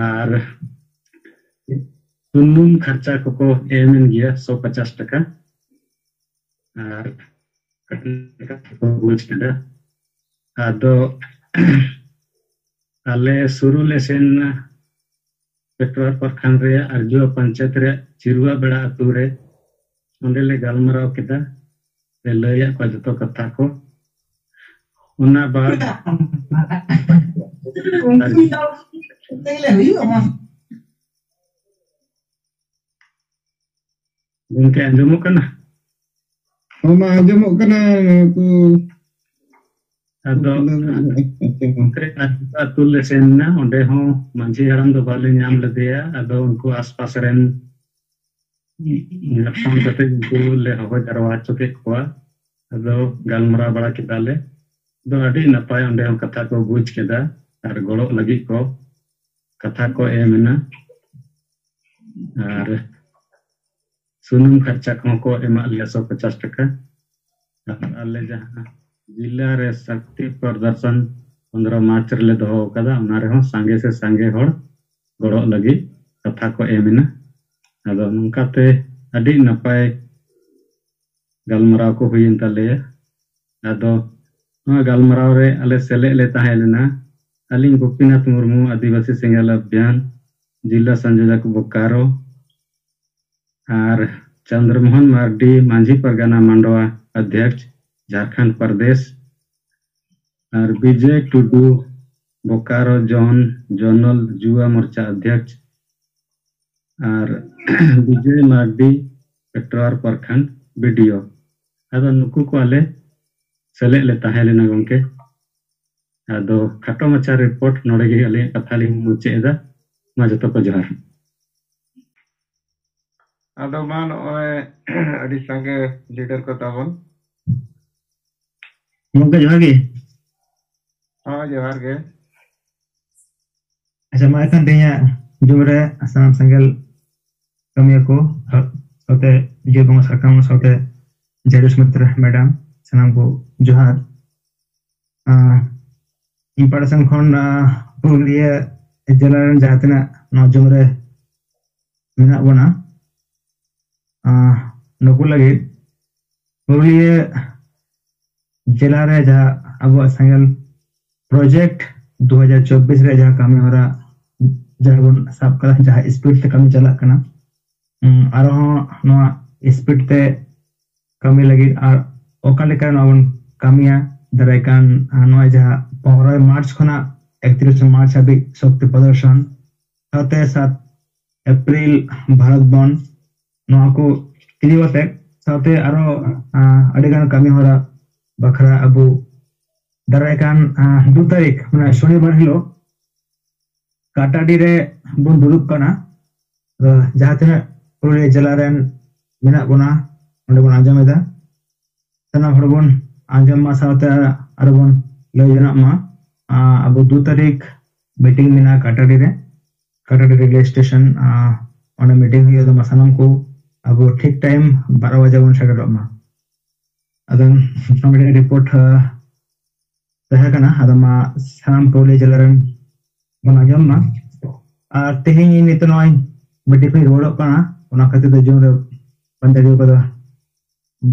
ᱟᱨ ᱥᱩᱱᱩᱢ ᱠᱷᱚᱨᱪᱟ ᱠᱚᱠᱚ ᱮᱢ ᱮᱱ ᱜᱮᱭᱟ, ᱥᱚ ᱯᱚᱪᱟᱥ ᱴᱟᱠᱟ᱾ ᱟᱨ ᱠᱚ ᱵᱩᱡᱽ ᱠᱮᱫᱟ᱾ ᱟᱫᱚ ᱟᱞᱮ ᱥᱩᱨᱩ ᱞᱮ ᱥᱮᱱ ᱮᱱᱟ, ᱯᱮᱴᱨᱳᱣᱟᱨ ᱯᱨᱚᱠᱷᱚᱸᱰ ᱨᱮᱭᱟᱜ ᱟᱨᱡᱩᱣᱟ ᱯᱚᱧᱪᱟᱭᱮᱛ ᱨᱮᱭᱟᱜ ᱪᱤᱨᱩᱣᱟ ᱵᱮᱲᱟ ᱟᱹᱛᱩ ᱨᱮ᱾ ᱚᱸᱰᱮ ᱞᱮ ᱜᱟᱞᱢᱟᱨᱟᱣ ᱠᱮᱫᱟ, ᱞᱮ ᱞᱟᱹᱭᱟᱫ ᱠᱚᱣᱟ ᱡᱚᱛᱚ ᱠᱟᱛᱷᱟ ᱠᱚ᱾ ᱚᱱᱟ ᱵᱟᱫ ᱜᱚᱢᱠᱮ, ᱟᱸᱡᱚᱢᱚᱜ ᱠᱟᱱᱟ? ᱦᱚᱸ, ᱢᱟ ᱟᱸᱡᱚᱢᱚᱜ ᱠᱟᱱᱟ᱾ ᱱᱩᱠᱩ ᱟᱫᱚ ᱟᱹᱛᱩ ᱞᱮ ᱥᱮᱱ ᱮᱱᱟ, ᱚᱸᱰᱮ ᱦᱚᱸ ᱢᱟᱹᱡᱷᱤ ᱦᱟᱲᱟᱢ ᱫᱚ ᱵᱟᱞᱮ ᱧᱟᱢ ᱞᱮᱫᱮᱭᱟ᱾ ᱟᱫᱚ ᱩᱱᱠᱩ ᱟᱥᱯᱟᱥ ᱨᱮᱱ ᱧᱟᱯᱟᱢ ᱠᱟᱛᱮ ᱩᱱᱠᱩ ᱞᱮ ᱦᱚᱦᱚ ᱡᱟᱨᱣᱟ ᱦᱚᱪᱚ ᱠᱮᱫ ᱠᱚᱣᱟ᱾ ᱟᱫᱚ ᱜᱟᱞᱢᱟᱨᱟᱣ ᱵᱟᱲᱟ ᱠᱮᱫᱟ ᱞᱮ᱾ ᱟᱫᱚ ᱟᱹᱰᱤ ᱱᱟᱯᱟᱭ, ᱚᱸᱰᱮ ᱦᱚᱸ ᱠᱟᱛᱷᱟ ᱠᱚ ᱵᱩᱡᱽ ᱠᱮᱫᱟ ᱟᱨ ᱜᱚᱲᱚᱜ ᱞᱟᱹᱜᱤᱫ ᱠᱚ ᱠᱟᱛᱷᱟ ᱠᱚ ᱮᱢ ᱮᱱᱟ᱾ ᱟᱨ ᱥᱩᱱᱩᱢ ᱠᱷᱚᱨᱪᱟ ᱠᱚᱦᱚᱸ ᱠᱚ ᱮᱢᱟᱜ ᱞᱮᱭᱟ, ᱥᱚ ᱯᱚᱪᱟᱥ ᱴᱟᱠᱟ᱾ ᱟᱨ ᱟᱞᱮ ᱡᱟᱦᱟᱸ ᱡᱤᱞᱟ ᱨᱮ ᱥᱟᱠᱛᱤ ᱯᱨᱚᱫᱚᱨᱥᱚᱱ ᱯᱚᱱᱫᱽᱨᱚ ᱢᱟᱨᱪ ᱨᱮᱞᱮ ᱫᱚᱦᱚ ᱟᱠᱟᱫᱟ, ᱚᱱᱟ ᱨᱮᱦᱚᱸ ᱥᱟᱸᱜᱮ ᱥᱮ ᱥᱟᱸᱜᱮ ᱦᱚᱲ ᱜᱚᱲᱚᱜ ᱞᱟᱹᱜᱤᱫ ᱠᱟᱛᱷᱟ ᱠᱚ ᱮᱢ ᱮᱱᱟ᱾ ᱟᱫᱚ ᱱᱚᱝᱠᱟᱛᱮ ᱟᱹᱰᱤ ᱱᱟᱯᱟᱭ ᱜᱟᱞᱢᱟᱨᱟᱣ ᱠᱚ ᱦᱩᱭᱮᱱ ᱛᱟᱞᱮᱭᱟ᱾ ᱟᱫᱚ ᱱᱚᱣᱟ ᱜᱟᱞᱢᱟᱨᱟᱣ ᱨᱮ ᱟᱞᱮ ᱥᱮᱞᱮᱫ ᱞᱮ ᱛᱟᱦᱮᱸ ᱞᱮᱱᱟ ᱟᱹᱞᱤᱧ ᱜᱳᱯᱤᱱᱟᱛᱷ ᱢᱩᱨᱢᱩ, ᱟᱹᱫᱤᱵᱟᱹᱥᱤ ᱥᱮᱸᱜᱮᱞ ᱚᱵᱷᱤᱭᱟᱱ, ᱡᱤᱞᱟ ᱥᱚᱝᱡᱳᱡᱚᱠ ᱵᱳᱠᱟᱨᱳ, ᱟᱨ ᱪᱚᱱᱫᱨᱚᱢᱳᱦᱚᱱ ᱢᱟᱨᱰᱤ, ᱢᱟᱹᱡᱷᱤ ᱯᱟᱨᱜᱟᱱᱟ ᱢᱟᱱᱰᱣᱟ ᱚᱫᱷᱭᱚᱠᱥ, ᱡᱷᱟᱨᱠᱷᱚᱸᱰ ᱯᱨᱚᱫᱮᱥ, ᱟᱨ ᱵᱤᱡᱚᱭ ᱴᱩᱰᱩ, ᱵᱳᱠᱟᱨᱳ ᱡᱳᱱ ᱡᱚᱱᱚᱞ ᱡᱩᱣᱟ ᱢᱳᱨᱪᱟ ᱚᱫᱷᱭᱚᱠᱥ, ᱟᱨ ᱵᱤᱡᱚᱭ ᱢᱟᱨᱰᱤ, ᱯᱮᱴᱨᱳᱣᱟᱨ ᱯᱨᱚᱠᱷᱚᱸᱰ ᱵᱤᱰᱤᱳ᱾ ᱟᱫᱚ ᱱᱩᱠᱩ ᱠᱚ ᱟᱞᱮ ᱥᱮᱞᱮᱫ ᱞᱮ ᱛᱟᱦᱮᱸ ᱞᱮᱱᱟ ᱜᱚᱢᱠᱮ᱾ ᱟᱫᱚ ᱠᱷᱟᱴᱚ ᱢᱟᱪᱷᱟ ᱨᱤᱯᱳᱨᱴ ᱱᱚᱰᱮ ᱜᱮ ᱟᱹᱞᱤᱧᱟᱜ ᱠᱟᱛᱷᱟ ᱞᱤᱧ ᱢᱩᱪᱟᱹᱫ ᱮᱫᱟ᱾ ᱢᱟ ᱡᱚᱛᱚ ᱠᱚ ᱡᱚᱦᱟᱨ᱾ ᱟᱫᱚ ᱢᱟ ᱱᱚᱜᱼᱚᱭ ᱟᱹᱰᱤ ᱥᱟᱸᱜᱮ ᱞᱤᱰᱟᱨ ᱠᱚ ᱛᱟᱵᱚᱱ᱾ ᱜᱚᱢᱠᱮ ᱡᱚᱦᱟᱨ ᱜᱮ᱾ ᱦᱳᱭ, ᱡᱚᱦᱟᱨ ᱜᱮ᱾ ᱟᱪᱪᱷᱟ, ᱢᱟ ᱮᱱᱠᱷᱟᱱ ᱛᱮᱦᱮᱧᱟᱜ ᱡᱩᱢ ᱨᱮ ᱥᱟᱱᱟᱢ ᱥᱮᱸᱜᱮᱞ ᱠᱟᱹᱢᱤᱭᱟᱹ ᱠᱚ, ᱥᱟᱶᱛᱮ ᱡᱤᱭᱟᱹ ᱵᱚᱸᱜᱟ ᱥᱟᱠᱟᱢ, ᱥᱟᱶᱛᱮ ᱡᱟᱭᱨᱩᱥ ᱢᱤᱛᱨᱟ ᱢᱮᱰᱟᱢ, ᱥᱟᱱᱟᱢ ᱠᱚ ᱡᱚᱦᱟᱨ᱾ ᱟᱸ, ᱤᱧ ᱯᱟᱦᱴᱟ ᱥᱮᱱ ᱠᱷᱚᱱ, ᱟᱸ, ᱯᱩᱨᱩᱞᱤᱭᱟᱹ ᱡᱮᱞᱟ ᱨᱮᱱ ᱡᱟᱦᱟᱸ ᱛᱤᱱᱟᱹᱜ ᱱᱚᱣᱟ ᱡᱩᱢ ᱨᱮ ᱢᱮᱱᱟᱜ ᱵᱚᱱᱟ, ᱟᱸ, ᱱᱩᱠᱩ ᱞᱟᱹᱜᱤᱫ ᱯᱩᱨᱩᱞᱤᱭᱟᱹ ᱡᱮᱞᱟ ᱨᱮ ᱡᱟᱦᱟᱸ ᱟᱵᱚᱣᱟᱜ ᱥᱮᱸᱜᱮᱞ ᱯᱨᱚᱡᱮᱠᱴ ᱫᱩ ᱦᱟᱡᱟᱨ ᱪᱚᱵᱵᱤᱥ ᱨᱮ ᱡᱟᱦᱟᱸ ᱠᱟᱹᱢᱤ ᱦᱚᱨᱟ ᱡᱟᱦᱟᱸ ᱵᱚᱱ ᱥᱟᱵ ᱠᱟᱫᱟ, ᱡᱟᱦᱟᱸ ᱥᱯᱤᱰ ᱛᱮ ᱠᱟᱹᱢᱤ ᱪᱟᱞᱟᱜ ᱠᱟᱱᱟ, ᱩᱸ, ᱟᱨᱦᱚᱸ ᱱᱚᱣᱟ ᱥᱯᱤᱰ ᱛᱮ ᱠᱟᱹᱢᱤ ᱞᱟᱹᱜᱤᱫ ᱟᱨ ᱚᱠᱟ ᱞᱮᱠᱟ ᱱᱚᱣᱟ ᱵᱚᱱ ᱠᱟᱹᱢᱤᱭᱟ ᱫᱟᱨᱟᱭ ᱠᱟᱱ, ᱟᱸ, ᱱᱚᱣᱟ ᱡᱟᱦᱟᱸ ᱯᱚᱱᱨᱚᱭ ᱢᱟᱨᱪ ᱠᱷᱚᱱᱟᱜ ᱮᱠᱛᱨᱤᱥ ᱢᱟᱨᱪ ᱦᱟᱹᱵᱤᱡ ᱥᱚᱠᱛᱤ ᱯᱨᱚᱫᱚᱨᱥᱚᱱ, ᱥᱟᱶᱛᱮ ᱥᱟᱛ ᱮᱯᱨᱤᱞ ᱵᱷᱟᱨᱚᱛ ᱵᱚᱱᱫᱷ, ᱱᱚᱣᱟ ᱠᱚ ᱤᱫᱤ ᱠᱟᱛᱮ ᱥᱟᱶᱛᱮ ᱟᱨᱚ, ᱟᱸ, ᱟᱹᱰᱤᱜᱟᱱ ᱠᱟᱹᱢᱤ ᱦᱚᱨᱟ ᱵᱟᱠᱷᱨᱟ ᱟᱵᱚ ᱫᱟᱨᱟᱭ ᱠᱟᱱ, ᱟᱸ, ᱫᱩ ᱛᱟᱹᱨᱤᱠᱷ, ᱢᱟᱱᱮ ᱥᱚᱱᱤᱵᱟᱨ ᱦᱤᱞᱳᱜ ᱠᱟᱴᱟᱰᱤ ᱨᱮ ᱵᱚᱱ ᱫᱩᱲᱩᱵ ᱠᱟᱱᱟ᱾ ᱟᱫᱚ ᱡᱟᱦᱟᱸ ᱛᱤᱱᱟᱹᱜ ᱯᱩᱨᱩᱞᱤᱭᱟᱹ ᱡᱮᱞᱟ ᱨᱮᱱ ᱢᱮᱱᱟᱜ ᱵᱚᱱᱟ, ᱚᱸᱰᱮ ᱵᱚᱱ ᱟᱸᱡᱚᱢ ᱮᱫᱟ᱾ ᱥᱟᱱᱟᱢ ᱦᱚᱲ ᱵᱚᱱ ᱟᱸᱡᱚᱢ ᱢᱟ, ᱥᱟᱶᱛᱮ ᱟᱨᱚ ᱵᱚᱱ ᱞᱟᱹᱭ ᱡᱚᱱᱟᱜ ᱢᱟ᱾ ᱟᱸ, ᱟᱵᱚ ᱫᱩ ᱛᱟᱹᱨᱤᱠᱷ ᱢᱤᱴᱤᱝ ᱢᱮᱱᱟᱜᱼᱟ ᱠᱟᱴᱟᱰᱤ ᱨᱮ, ᱠᱟᱴᱟᱰᱤ ᱨᱮᱞᱣᱮ ᱥᱴᱮᱥᱚᱱ, ᱟᱸ, ᱚᱸᱰᱮ ᱢᱤᱴᱤᱝ ᱦᱩᱭᱩᱜᱼᱟ᱾ ᱟᱫᱚ ᱢᱟ ᱥᱟᱱᱟᱢ ᱠᱚ ᱟᱵᱚ ᱴᱷᱤᱠ ᱴᱟᱭᱤᱢ ᱵᱟᱨᱚ ᱵᱟᱡᱮ ᱵᱚᱱ ᱥᱮᱴᱮᱨᱚᱜ ᱢᱟ᱾ ᱟᱫᱚ ᱱᱚᱰᱮ ᱨᱤᱯᱳᱨᱴ ᱛᱟᱦᱮᱸ ᱠᱟᱱᱟ, ᱟᱫᱚ ᱢᱟ ᱥᱟᱱᱟᱢ ᱯᱩᱨᱩᱞᱤᱭᱟᱹ ᱡᱮᱞᱟ ᱨᱮᱱ ᱵᱚᱱ ᱟᱸᱡᱚᱢ ᱢᱟ᱾ ᱟᱨ ᱛᱮᱦᱮᱧ ᱱᱤᱛᱚᱜ ᱱᱚᱜᱼᱚᱭ ᱢᱤᱴᱤᱝ ᱠᱷᱚᱱ ᱨᱩᱣᱟᱹᱲᱚᱜ ᱠᱟᱱᱟ, ᱚᱱᱟ ᱠᱷᱟᱹᱛᱤᱨ ᱛᱮ ᱡᱩᱢ ᱨᱮ ᱵᱟᱹᱧ ᱫᱟᱲᱮ ᱠᱟᱫᱟ,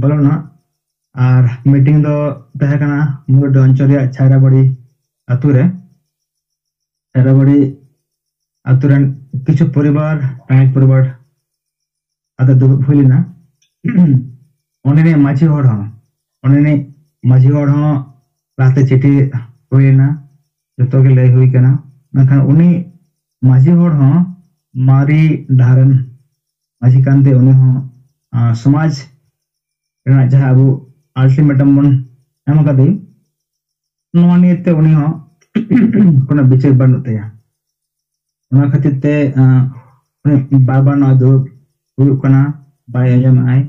ᱵᱚᱞᱚᱱᱟ᱾ ᱟᱨ ᱢᱤᱴᱤᱝ ᱫᱚ ᱛᱟᱦᱮᱸ ᱠᱟᱱᱟ ᱢᱩᱨᱩᱰ ᱚᱧᱪᱚᱞ ᱨᱮᱭᱟᱜ ᱪᱷᱟᱭᱨᱟᱵᱟᱲᱤ ᱟᱛᱳ ᱨᱮ᱾ ᱪᱷᱟᱭᱨᱟᱵᱟᱲᱤ ᱟᱛᱳ ᱨᱮᱱ ᱠᱤᱪᱷᱩ ᱯᱚᱨᱤᱵᱟᱨ, ᱯᱟᱸᱪ ᱯᱚᱨᱤᱵᱟᱨ ᱟᱫᱚ ᱫᱩᱲᱩᱵ ᱦᱩᱭ ᱞᱮᱱᱟ᱾ ᱚᱸᱰᱮᱱᱤᱡ ᱢᱟᱹᱡᱷᱤ ᱦᱚᱲ ᱦᱚᱸ, ᱚᱸᱰᱮᱱᱤᱡ ᱢᱟᱹᱡᱷᱤ ᱦᱚᱲ ᱦᱚᱸ ᱞᱟᱦᱟᱛᱮ ᱪᱤᱴᱷᱤ ᱦᱩᱭ ᱞᱮᱱᱟ, ᱡᱚᱛᱚ ᱜᱮ ᱞᱟᱹᱭ ᱦᱩᱭ ᱠᱟᱱᱟ᱾ ᱢᱮᱱᱠᱷᱟᱱ ᱩᱱᱤ ᱢᱟᱹᱡᱷᱤ ᱦᱚᱲ ᱦᱚᱸ ᱢᱟᱨᱮ ᱰᱟᱦᱟᱨ ᱨᱮᱱ ᱢᱟᱹᱡᱷᱤ ᱠᱟᱱᱛᱮ ᱩᱱᱤ ᱦᱚᱸ, ᱟᱸ, ᱥᱚᱢᱟᱡᱽ ᱨᱮᱱᱟᱜ ᱡᱟᱦᱟᱸ ᱟᱵᱚ ultimatum ᱵᱚᱱ ᱮᱢ ᱟᱠᱟᱫᱮ, ᱱᱚᱣᱟ ᱱᱤᱭᱮ ᱛᱮ ᱩᱱᱤ ᱦᱚᱸ ᱠᱳᱱᱳ ᱵᱤᱪᱟᱹᱨ ᱵᱟᱹᱱᱩᱜ ᱛᱟᱭᱟ᱾ ᱚᱱᱟ ᱠᱷᱟᱹᱛᱤᱨ ᱛᱮ, ᱟᱸ, ᱩᱱᱤ ᱵᱟᱨ ᱵᱟᱨ ᱱᱚᱣᱟ ᱫᱩᱲᱩᱵ ᱦᱩᱭᱩᱜ ᱠᱟᱱᱟ, ᱵᱟᱭ ᱟᱸᱡᱚᱢᱮᱫ ᱟᱭ᱾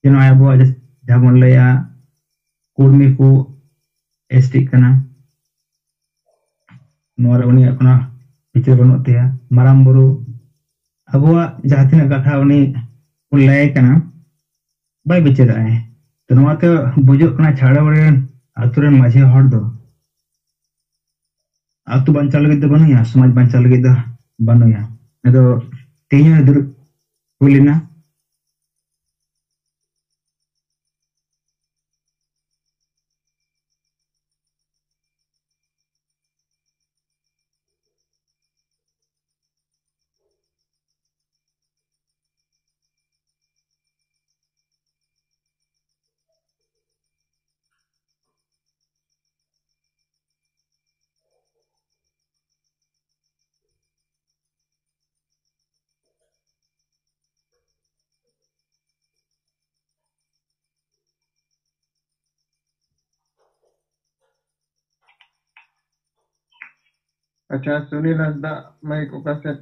ᱡᱮ ᱱᱚᱜᱼᱚᱭ ᱟᱵᱚᱣᱟᱜ ᱡᱟ-, ᱡᱟᱦᱟᱸ ᱵᱚᱱ ᱞᱟᱹᱭᱟ, ᱠᱩᱲᱢᱤ ᱠᱚ ST ᱠᱟᱱᱟ, ᱱᱚᱣᱟ ᱨᱮ ᱩᱱᱤᱭᱟᱜ ᱠᱳᱱᱳ ᱵᱤᱪᱟᱹᱨ ᱵᱟᱹᱱᱩᱜ ᱛᱟᱭᱟ᱾ ᱢᱟᱨᱟᱝ ᱵᱩᱨᱩ ᱟᱵᱚᱣᱟᱜ ᱡᱟᱦᱟᱸ ᱛᱤᱱᱟᱹᱜ ᱠᱟᱛᱷᱟ ᱩᱱᱤ ᱠᱚ ᱞᱟᱹᱭ ᱠᱟᱱᱟ, ᱵᱟᱭ ᱵᱤᱪᱟᱹᱨᱟᱜᱼᱟᱭ᱾ ᱛᱚ ᱱᱚᱣᱟᱛᱮ ᱵᱩᱡᱩᱜ ᱠᱟᱱᱟ, ᱪᱷᱟᱲᱟᱣᱟᱲᱤ ᱨᱮᱱ ᱟᱛᱳ ᱨᱮᱱ ᱢᱟᱹᱡᱷᱤ ᱦᱚᱲ ᱫᱚ ᱟᱛᱳ ᱵᱟᱧᱪᱟᱣ ᱞᱟᱹᱜᱤᱫ ᱫᱚ ᱵᱟᱹᱱᱩᱭᱟ, ᱥᱚᱢᱟᱡᱽ ᱵᱟᱧᱪᱟᱣ ᱞᱟᱹᱜᱤᱫ ᱫᱚ ᱵᱟᱹᱱᱩᱭᱟ᱾ ᱟᱫᱚ ᱛᱮᱦᱮᱧ ᱦᱚᱸ ᱫᱩᱲᱩᱵ ᱦᱩᱭ ᱞᱮᱱᱟ᱾ ᱟᱪᱪᱷᱟ, ᱥᱩᱱᱤᱞ ᱦᱟᱸᱥᱫᱟ ᱢᱟᱭᱤᱠ ᱚᱠᱟ ᱥᱮᱫ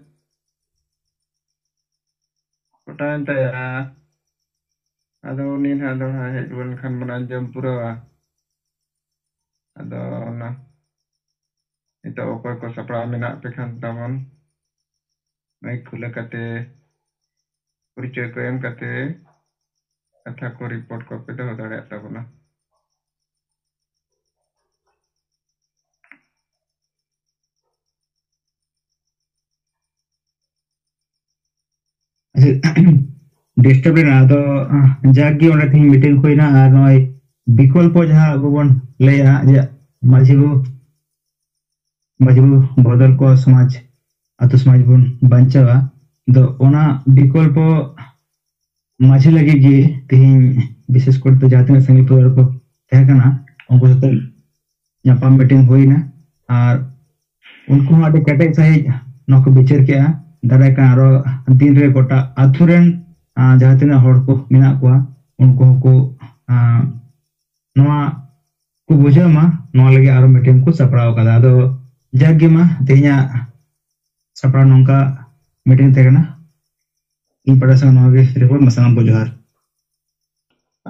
ᱠᱚᱴᱟᱭᱮᱱ ᱛᱟᱭᱟ? ᱟᱫᱚ ᱩᱱᱤ ᱱᱟᱦᱟᱜ ᱫᱚᱲᱦᱟ ᱦᱮᱡ ᱨᱩᱣᱟᱹᱲ ᱞᱮᱱᱠᱷᱟᱱ ᱵᱚᱱ ᱟᱸᱡᱚᱢ ᱯᱩᱨᱟᱹᱣᱟ᱾ ᱟᱫᱚ ᱚᱱᱟ ᱱᱤᱛᱚᱜ ᱚᱠᱚᱭ ᱠᱚ ᱥᱟᱯᱲᱟᱣ ᱢᱮᱱᱟᱜ ᱯᱮ ᱠᱷᱟᱱ ᱛᱟᱵᱚᱱ, ᱢᱟᱭᱤᱠ ᱠᱷᱩᱞᱟᱹ ᱠᱟᱛᱮ, ᱯᱚᱨᱤᱪᱚᱭ ᱠᱚ ᱮᱢ ᱠᱟᱛᱮ, ᱠᱟᱛᱷᱟ ᱠᱚ, ᱨᱤᱯᱳᱨᱴ ᱠᱚᱯᱮ ᱫᱚᱦᱚ ᱫᱟᱲᱮᱭᱟᱜ ᱛᱟᱵᱚᱱᱟ᱾ ᱰᱤᱥᱴᱟᱨᱵ ᱞᱮᱱᱟ, ᱟᱫᱚ ᱡᱟᱠ ᱜᱮ, ᱚᱸᱰᱮ ᱛᱮᱦᱮᱧ ᱢᱤᱴᱤᱝ ᱦᱩᱭᱱᱟ᱾ ᱟᱨ ᱱᱚᱜᱼᱚᱭ ᱵᱤᱠᱚᱞᱯᱚ ᱡᱟᱦᱟᱸ ᱟᱵᱚ ᱵᱚᱱ ᱞᱟᱹᱭᱟ ᱡᱮ ᱢᱟᱹᱡᱷᱤ ᱵᱚ ᱢᱟᱹᱡᱷᱤ ᱵᱚ ᱵᱚᱫᱚᱞ ᱠᱚᱣᱟ, ᱥᱚᱢᱟᱡᱽ, ᱟᱛᱳ ᱥᱚᱢᱟᱡᱽ ᱵᱚᱱ ᱵᱟᱧᱪᱟᱣᱟ᱾ ᱟᱫᱚ ᱚᱱᱟ ᱵᱤᱠᱚᱞᱯᱚ ᱢᱟᱹᱡᱷᱤ ᱞᱟᱹᱜᱤᱫ ᱜᱮ ᱛᱮᱦᱮᱧ ᱵᱤᱥᱮᱥ ᱠᱚᱨᱮ ᱛᱮ ᱡᱟᱦᱟᱸ ᱛᱤᱱᱟᱹᱜ ᱥᱟᱸᱜᱮ ᱯᱚᱨᱤᱵᱟᱨ ᱠᱚ ᱛᱟᱦᱮᱸ ᱠᱟᱱᱟ, ᱩᱱᱠᱩ ᱥᱟᱛᱮ ᱧᱟᱯᱟᱢ ᱢᱤᱴᱤᱝ ᱦᱩᱭᱱᱟ᱾ ᱟᱨ ᱩᱱᱠᱩ ᱦᱚᱸ ᱟᱹᱰᱤ ᱠᱮᱴᱮᱡ ᱥᱟᱺᱦᱤᱡ ᱱᱚᱣᱟ ᱠᱚ ᱵᱤᱪᱟᱹᱨ ᱠᱮᱜᱼᱟ᱾ ᱫᱟᱨᱟᱭ ᱠᱟᱱ ᱟᱨᱚ ᱫᱤᱱ ᱨᱮ ᱜᱚᱴᱟ ᱟᱛᱳ ᱨᱮᱱ, ᱟᱸ, ᱡᱟᱦᱟᱸ ᱛᱤᱱᱟᱹᱜ ᱦᱚᱲ ᱠᱚ ᱢᱮᱱᱟᱜ ᱠᱚᱣᱟ, ᱩᱱᱠᱩ ᱦᱚᱸᱠᱚ, ᱟᱸ, ᱱᱚᱣᱟ ᱠᱚ ᱵᱩᱡᱷᱟᱹᱣ ᱢᱟ, ᱱᱚᱣᱟ ᱞᱟᱹᱜᱤᱫ ᱟᱨᱚ ᱢᱤᱴᱤᱝ ᱠᱚ ᱥᱟᱯᱲᱟᱣ ᱠᱟᱫᱟ᱾ ᱟᱫᱚ ᱡᱟᱠ ᱜᱮ ᱢᱟ, ᱛᱮᱦᱮᱧᱟᱜ ᱥᱟᱯᱲᱟᱣ ᱱᱚᱝᱠᱟ ᱢᱤᱴᱤᱝ ᱛᱟᱦᱮᱸ ᱠᱟᱱᱟ᱾ ᱤᱧ ᱯᱟᱦᱴᱟ ᱥᱮᱫ ᱱᱚᱣᱟ ᱜᱮ ᱨᱤᱯᱳᱨᱴ᱾ ᱢᱟ ᱥᱟᱱᱟᱢ ᱠᱚ ᱡᱚᱦᱟᱨ᱾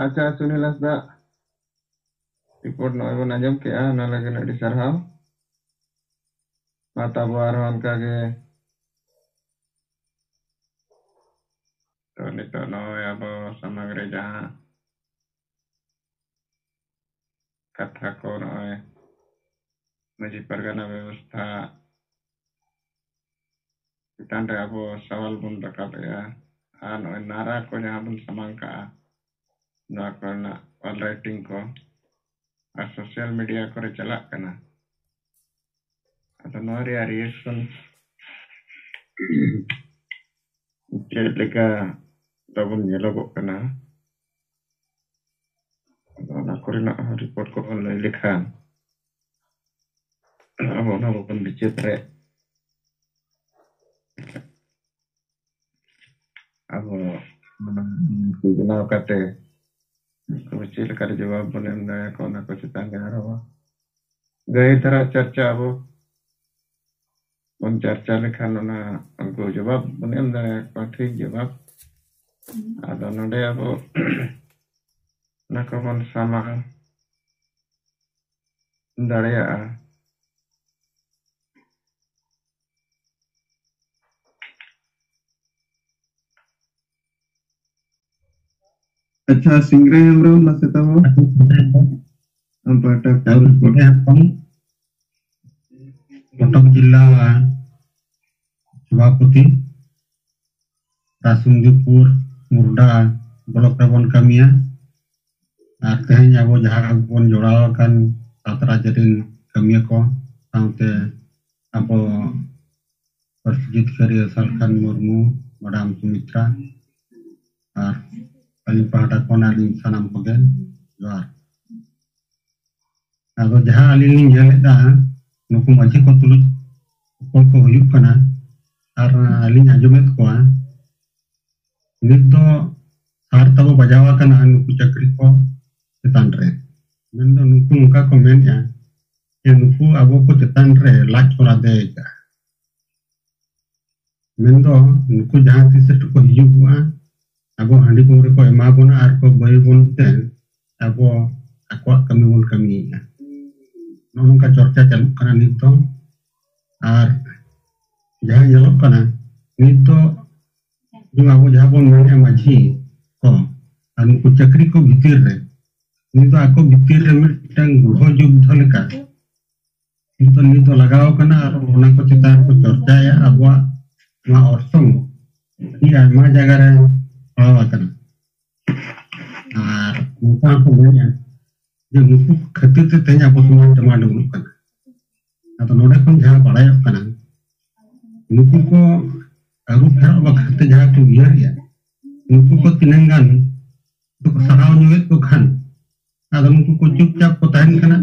ᱟᱪᱪᱷᱟ, ᱥᱩᱱᱤᱞ ᱦᱟᱸᱥᱫᱟ, ᱨᱤᱯᱳᱨᱴ ᱱᱚᱜᱼᱚᱭ ᱵᱚᱱ ᱟᱸᱡᱚᱢ ᱠᱮᱜᱼᱟ, ᱚᱱᱟ ᱞᱟᱹᱜᱤᱫ ᱟᱹᱰᱤ ᱥᱟᱨᱦᱟᱣ᱾ ᱢᱟ ᱛᱟᱵᱚ ᱟᱨᱦᱚᱸ ᱚᱱᱠᱟ ᱜᱮ᱾ ᱛᱚ ᱱᱤᱛᱚᱜ ᱱᱚᱜᱼᱚᱭ ᱟᱵᱚ ᱥᱟᱢᱟᱝ ᱨᱮ ᱡᱟᱦᱟᱸ ᱠᱟᱛᱷᱟ ᱠᱚ ᱱᱚᱜᱼᱚᱭ ᱢᱟᱹᱡᱷᱤ ᱯᱟᱨᱜᱟᱱᱟ ᱵᱮᱵᱚᱥᱛᱷᱟ ᱪᱮᱛᱟᱱ ᱨᱮ ᱟᱵᱚ ᱥᱟᱣᱟᱞ ᱵᱚᱱ ᱨᱟᱠᱟᱵᱮᱜᱼᱟ, ᱟᱨ ᱱᱚᱜᱼᱚᱭ ᱱᱟᱨᱟ ᱠᱚ ᱡᱟᱦᱟᱸ ᱵᱚᱱ ᱥᱟᱢᱟᱝ ᱠᱟᱜᱼᱟ, ᱱᱚᱣᱟ ᱠᱚᱨᱮᱱᱟᱜ ᱚᱞ ᱨᱟᱭᱴᱤᱝ ᱠᱚ ᱟᱨ ᱥᱳᱥᱟᱞ ᱢᱤᱰᱤᱭᱟ ᱠᱚᱨᱮ ᱪᱟᱞᱟᱜ ᱠᱟᱱᱟ᱾ ᱟᱫᱚ ᱱᱚᱣᱟ ᱨᱮᱭᱟᱜ ᱨᱤᱭᱮᱠᱥᱚᱱ ᱪᱮᱫ ᱞᱮᱠᱟ ᱛᱟᱵᱚᱱ ᱧᱮᱞᱚᱜᱚᱜ ᱠᱟᱱᱟ, ᱟᱫᱚ ᱚᱱᱟ ᱠᱚᱨᱮᱱᱟᱜ ᱦᱚᱸ ᱨᱤᱯᱳᱨᱴ ᱠᱚᱵᱚᱱ ᱞᱟᱹᱭ ᱞᱮᱠᱷᱟᱱ ᱟᱵᱚ ᱚᱱᱟ ᱵᱟᱵᱚᱱ ᱵᱤᱪᱟᱹᱨ ᱫᱟᱲᱮᱭᱟᱜ᱾ ᱟᱵᱚ ᱚᱱᱟ ᱵᱮᱱᱟᱣ ᱠᱟᱛᱮ ᱟᱵᱚ ᱪᱮᱫ ᱞᱮᱠᱟᱨᱮ ᱡᱚᱵᱟᱵ ᱵᱚᱱ ᱮᱢ ᱫᱟᱲᱮᱭᱟᱠᱚᱣᱟ, ᱚᱱᱟ ᱠᱚ ᱪᱮᱛᱟᱱ ᱨᱮ ᱟᱨᱦᱚᱸ ᱜᱟᱹᱦᱤᱨ ᱫᱷᱟᱨᱟ ᱪᱟᱨᱪᱟ ᱟᱵᱚ ᱵᱚᱱ ᱪᱟᱨᱪᱟ ᱞᱮᱠᱷᱟᱱ, ᱚᱱᱟ ᱩᱱᱠᱩ ᱡᱚᱵᱟᱵ ᱵᱚᱱ ᱮᱢ ᱫᱟᱲᱮᱭᱟᱠᱚᱣᱟ, ᱴᱷᱤᱠ ᱡᱚᱵᱟᱵ᱾ ᱟᱫᱚ ᱱᱚᱰᱮ ᱟᱵᱚ ᱚᱱᱟ ᱠᱚᱵᱚᱱ ᱥᱟᱢᱟᱝ ᱫᱟᱲᱮᱭᱟᱜᱼᱟ᱾ ᱟᱪᱪᱷᱟ, ᱥᱤᱝᱨᱟᱹᱭ ᱦᱮᱢᱵᱨᱚᱢ ᱢᱟᱥᱮ ᱛᱟᱵᱚ᱾ ᱟᱢ ᱯᱟᱦᱴᱟ ᱠᱷᱚᱱ᱾ ᱠᱚᱴᱚᱠ ᱡᱤᱞᱟ ᱥᱚᱵᱷᱟᱯᱚᱛᱤ, ᱨᱟᱥᱩᱱᱫᱤᱯᱩᱨ ᱢᱩᱨᱰᱟ ᱵᱞᱚᱠ ᱨᱮᱵᱚᱱ ᱠᱟᱹᱢᱤᱭᱟ᱾ ᱟᱨ ᱛᱮᱦᱮᱧ ᱟᱵᱚ ᱡᱟᱦᱟᱸ ᱵᱚᱱ ᱡᱚᱲᱟᱣ ᱟᱠᱟᱱ ᱥᱟᱛ ᱨᱟᱡᱽ ᱨᱮᱱ ᱠᱟᱹᱢᱤᱭᱟᱹ ᱠᱚ ᱥᱟᱶᱛᱮ ᱟᱵᱚ ᱯᱟᱹᱨᱥᱤ ᱡᱤᱛᱠᱟᱹᱨᱤᱭᱟᱹ ᱥᱟᱞᱠᱷᱟᱱ ᱢᱩᱨᱢᱩ, ᱢᱮᱰᱟᱢ ᱥᱩᱢᱤᱛᱨᱟ, ᱟᱨ ᱟᱹᱞᱤᱧ ᱯᱟᱦᱴᱟ ᱠᱷᱚᱱ ᱟᱹᱞᱤᱧ ᱥᱟᱱᱟᱢ ᱠᱚᱜᱮ ᱡᱚᱦᱟᱨ᱾ ᱟᱫᱚ ᱡᱟᱦᱟᱸ ᱟᱹᱞᱤᱧ ᱞᱤᱧ ᱧᱮᱞᱮᱫᱟ, ᱱᱩᱠᱩ ᱢᱟᱹᱡᱷᱤ ᱠᱚ ᱛᱩᱞᱩᱡ ᱚᱠᱚᱭ ᱠᱚ ᱦᱩᱭᱩᱜ ᱠᱟᱱᱟ, ᱟᱨ ᱟᱹᱞᱤᱧ ᱟᱸᱡᱚᱢᱮᱫ ᱠᱚᱣᱟ, ᱱᱤᱛ ᱫᱚ ᱥᱟᱨ ᱛᱟᱵᱚ ᱵᱟᱡᱟᱣ ᱟᱠᱟᱱᱟ ᱱᱩᱠᱩ ᱪᱟᱹᱠᱨᱤ ᱠᱚ ᱪᱮᱛᱟᱱ ᱨᱮ᱾ ᱢᱮᱱᱫᱚ ᱱᱩᱠᱩ ᱱᱚᱝᱠᱟ ᱠᱚ ᱢᱮᱱᱮᱫᱼᱟ ᱡᱮ ᱱᱩᱠᱩ ᱟᱵᱚ ᱠᱚ ᱪᱮᱛᱟᱱ ᱨᱮ ᱞᱟᱡ ᱠᱚ ᱞᱟᱫᱮ ᱟᱠᱟᱫᱼᱟ᱾ ᱢᱮᱱᱫᱚ ᱱᱩᱠᱩ ᱡᱟᱦᱟᱸ ᱛᱤᱥ ᱨᱮᱠᱚ ᱦᱤᱡᱩᱜᱚᱜᱼᱟ, ᱟᱵᱚ ᱦᱟᱺᱰᱤ ᱯᱟᱹᱣᱨᱟᱹ ᱠᱚ ᱮᱢᱟ ᱵᱚᱱᱟ ᱟᱨ ᱠᱚ ᱵᱟᱹᱭ ᱵᱚᱱ ᱛᱮ ᱟᱵᱚ ᱟᱠᱚᱣᱟᱜ ᱠᱟᱹᱢᱤ ᱵᱚᱱ ᱠᱟᱹᱢᱤᱭᱮᱫᱼᱟ᱾ ᱱᱚᱜᱼᱚ ᱱᱚᱝᱠᱟ ᱪᱚᱨᱪᱟ ᱪᱟᱹᱞᱩᱜ ᱠᱟᱱᱟ ᱱᱤᱛ ᱫᱚ᱾ ᱟᱨ ᱡᱟᱦᱟᱸ ᱧᱮᱞᱚᱜ ᱠᱟᱱᱟ ᱱᱤᱛ ᱫᱚ, ᱡᱮᱢᱚᱱ ᱟᱵᱚ ᱡᱟᱦᱟᱸ ᱵᱚᱱ ᱢᱮᱱᱮᱫᱼᱟ ᱢᱟᱹᱡᱷᱤ ᱠᱚ ᱟᱨ ᱱᱩᱠᱩ ᱪᱟᱹᱠᱨᱤ ᱠᱚ ᱵᱷᱤᱛᱤᱨ ᱨᱮ, ᱱᱤᱛ ᱫᱚ ᱟᱠᱚ ᱵᱷᱤᱛᱤᱨ ᱨᱮ ᱢᱤᱫᱴᱟᱝ ᱜᱨᱚᱦᱚ ᱡᱩᱫᱽᱫᱷᱚ ᱞᱮᱠᱟ ᱱᱤᱛᱚᱜ, ᱱᱤᱛ ᱫᱚ ᱞᱟᱜᱟᱣ ᱠᱟᱱᱟ ᱟᱨ ᱚᱱᱟ ᱠᱚ ᱪᱮᱛᱟᱱ ᱨᱮᱠᱚ ᱪᱚᱨᱪᱟᱭᱟ᱾ ᱟᱵᱚᱣᱟᱜ ᱱᱚᱣᱟ ᱚᱨᱥᱚᱝ ᱟᱹᱰᱤ ᱟᱭᱢᱟ ᱡᱟᱭᱜᱟ ᱨᱮ ᱯᱟᱲᱟᱣ ᱟᱠᱟᱱᱟ᱾ ᱟᱨ ᱱᱚᱝᱠᱟ ᱦᱚᱸᱠᱚ ᱢᱮᱱᱮᱫᱼᱟ ᱡᱮ ᱱᱩᱠᱩ ᱠᱷᱟᱹᱛᱤᱨ ᱛᱮ ᱛᱮᱦᱮᱧ ᱟᱵᱚ ᱥᱚᱢᱟᱡᱽ ᱰᱮᱢᱟ ᱰᱩᱵᱩᱞᱚᱜ ᱠᱟᱱᱟ᱾ ᱟᱫᱚ ᱱᱚᱰᱮ ᱠᱷᱚᱱ ᱡᱟᱦᱟᱸ ᱵᱟᱲᱟᱭᱚᱜ ᱠᱟᱱᱟ, ᱱᱩᱠᱩ ᱠᱚ ᱟᱹᱨᱩ ᱯᱷᱮᱨᱟᱣ ᱵᱟᱠᱷᱨᱟ ᱛᱮ ᱡᱟᱦᱟᱸ ᱠᱚ ᱩᱭᱦᱟᱹᱨᱮᱜᱼᱟ, ᱱᱩᱠᱩ ᱠᱚ ᱛᱤᱱᱟᱹᱝ ᱜᱟᱱ ᱫᱚᱠᱚ ᱥᱟᱦᱟᱣ ᱧᱚᱜᱮᱫ ᱠᱚ ᱠᱷᱟᱱ, ᱟᱫᱚ ᱱᱩᱠᱩ ᱠᱚ ᱪᱩᱯᱪᱟᱯ ᱠᱚ ᱛᱟᱦᱮᱱ ᱠᱟᱱᱟ᱾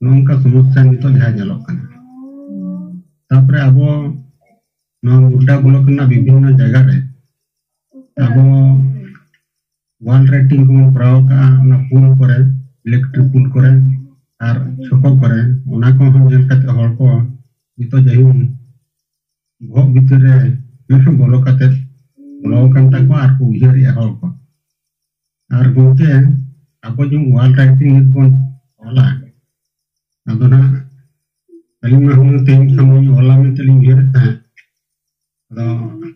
ᱱᱚᱝᱠᱟ ᱥᱚᱢᱚᱥᱥᱟ ᱱᱤᱛᱚᱜ ᱡᱟᱦᱟᱸ ᱧᱮᱞᱚᱜ ᱠᱟᱱᱟ᱾ ᱛᱟᱯᱚᱨᱮ ᱟᱵᱚ ᱱᱚᱣᱟ ᱢᱩᱨᱰᱟ ᱵᱞᱚᱠ ᱨᱮᱱᱟᱜ ᱵᱤᱵᱷᱤᱱᱱᱚ ᱡᱟᱭᱜᱟ ᱨᱮ ᱟᱵᱚ ᱣᱟᱞ ᱨᱟᱭᱴᱤᱝ ᱠᱚᱵᱚᱱ ᱠᱚᱨᱟᱣ ᱠᱟᱜᱼᱟ, ᱚᱱᱟ ᱯᱩᱞ ᱠᱚᱨᱮ, ᱤᱞᱮᱠᱴᱨᱤᱠ ᱯᱩᱞ ᱠᱚᱨᱮ ᱟᱨ ᱪᱷᱚᱠᱚ ᱠᱚᱨᱮ, ᱚᱱᱟ ᱠᱚᱦᱚᱸ ᱧᱮᱞ ᱠᱟᱛᱮ ᱦᱚᱲ ᱠᱚ ᱱᱤᱛᱚᱜ ᱡᱟᱹᱦᱤᱢ ᱵᱚᱦᱚᱜ ᱵᱷᱤᱛᱤᱨ ᱨᱮ ᱵᱚᱞᱚ ᱠᱟᱛᱮ, ᱵᱚᱞᱚ ᱟᱠᱟᱱ ᱛᱟᱠᱚᱣᱟ ᱟᱨ ᱠᱚ ᱩᱭᱦᱟᱹᱨᱮᱜᱼᱟ ᱦᱚᱲ ᱠᱚ᱾ ᱟᱨ ᱜᱚᱢᱠᱮ, ᱟᱵᱚ ᱡᱮᱢᱚᱱ ᱣᱟᱞ ᱨᱟᱭᱴᱤᱝ ᱱᱤᱛ ᱵᱚᱱ ᱚᱞᱟ, ᱟᱫᱚ ᱱᱟᱦᱟᱜ ᱟᱹᱞᱤᱧ ᱢᱟ ᱦᱩᱱᱟᱹᱝ ᱛᱮᱦᱮᱧ ᱠᱷᱟᱱ ᱞᱤᱧ ᱚᱞᱟ ᱢᱮᱱᱛᱮ ᱞᱤᱧ ᱩᱭᱦᱟᱹᱨᱮᱫ ᱛᱟᱦᱮᱸᱫ᱾ ᱟᱫᱚ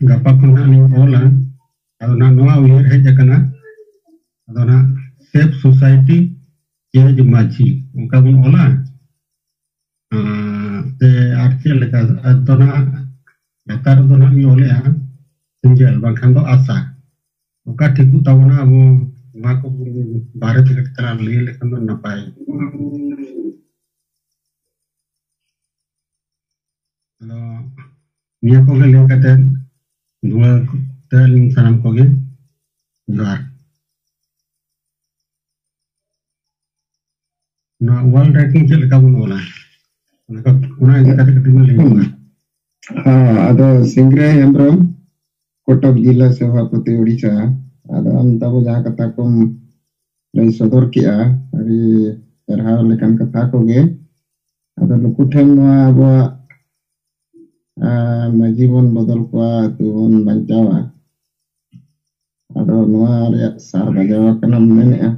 ᱜᱟᱯᱟ ᱠᱷᱚᱱ ᱦᱟᱸᱜ ᱞᱤᱧ ᱚᱞᱟ᱾ ᱟᱫᱚ ᱱᱟᱦᱟᱜ ᱱᱚᱣᱟ ᱩᱭᱦᱟᱹᱨ ᱦᱮᱡ ᱟᱠᱟᱱᱟ, ᱟᱫᱚ ᱱᱟᱦᱟᱜ Save Society Change ᱢᱟᱹᱡᱷᱤ ᱚᱱᱠᱟ ᱵᱚᱱ ᱚᱞᱟ᱾ ᱟᱨ ᱥᱮ ᱟᱨ ᱪᱮᱫ ᱞᱮᱠᱟ? ᱟᱫᱚ ᱱᱟᱦᱟᱜ ᱞᱟᱛᱟᱨ ᱨᱮᱫᱚ ᱱᱟᱦᱟᱜ ᱤᱧ ᱚᱞᱮᱜᱼᱟ ᱥᱮᱸᱜᱮᱞ, ᱵᱟᱝᱠᱷᱟᱱ ᱫᱚ ᱟᱥᱟ᱾ ᱚᱠᱟ ᱴᱷᱤᱠᱚᱜ ᱛᱟᱵᱚᱱᱟ, ᱟᱵᱚ ᱱᱚᱣᱟ ᱠᱚ ᱵᱟᱨᱮ ᱛᱮ ᱠᱟᱹᱴᱤᱡ ᱛᱟᱞᱟᱝ ᱞᱟᱹᱭ ᱞᱮᱠᱷᱟᱱ ᱫᱚ ᱱᱟᱯᱟᱭ ᱠᱚᱜᱼᱟ᱾ ᱟᱫᱚ ᱱᱤᱭᱟᱹ ᱠᱚᱜᱮ ᱞᱟᱹᱭ ᱠᱟᱛᱮ ᱫᱩᱲᱟᱹ ᱛᱮ ᱟᱹᱞᱤᱧ ᱥᱟᱱᱟᱢ ᱠᱚᱜᱮ ᱡᱚᱦᱟᱨ᱾ ᱱᱚᱣᱟ ᱚᱞ ᱨᱟᱭᱴᱤᱝ ᱪᱮᱫ ᱞᱮᱠᱟ ᱵᱚᱱ ᱚᱞᱟ, ᱚᱱᱟ ᱠᱚ, ᱚᱱᱟ ᱤᱫᱤ ᱠᱟᱛᱮ ᱠᱟᱹᱴᱤᱡ ᱵᱚᱱ ᱞᱟᱹᱭ ᱧᱚᱜᱟ᱾ ᱦᱮᱸ, ᱟᱫᱚ ᱥᱤᱝᱨᱟᱹᱭ ᱦᱮᱢᱵᱨᱚᱢ, ᱠᱚᱴᱚᱠ ᱡᱤᱞᱟ ᱥᱚᱵᱷᱟᱯᱚᱛᱤ ᱳᱰᱤᱥᱟ, ᱟᱫᱚ ᱟᱢ ᱛᱟᱵᱚ ᱡᱟᱦᱟᱸ ᱠᱟᱛᱷᱟ ᱠᱚᱢ ᱞᱟᱹᱭ ᱥᱚᱫᱚᱨ ᱠᱮᱜᱼᱟ, ᱟᱹᱰᱤ ᱪᱮᱨᱦᱟ ᱞᱮᱠᱟᱱ ᱠᱟᱛᱷᱟ ᱠᱚᱜᱮ᱾ ᱟᱫᱚ ᱱᱩᱠᱩ ᱴᱷᱮᱱ ᱱᱚᱣᱟ ᱟᱵᱚᱣᱟᱜ, ᱟᱸ, ᱢᱟᱹᱡᱷᱤ ᱵᱚᱱ ᱵᱚᱫᱚᱞ ᱠᱚᱣᱟ, ᱟᱹᱛᱩ ᱵᱚᱱ ᱵᱟᱧᱪᱟᱣᱟ, ᱟᱫᱚ ᱱᱚᱣᱟ ᱨᱮᱭᱟᱜ ᱥᱟᱨ ᱵᱟᱡᱟᱣ ᱟᱠᱟᱱᱟ ᱢᱮᱱᱮᱫᱼᱟ᱾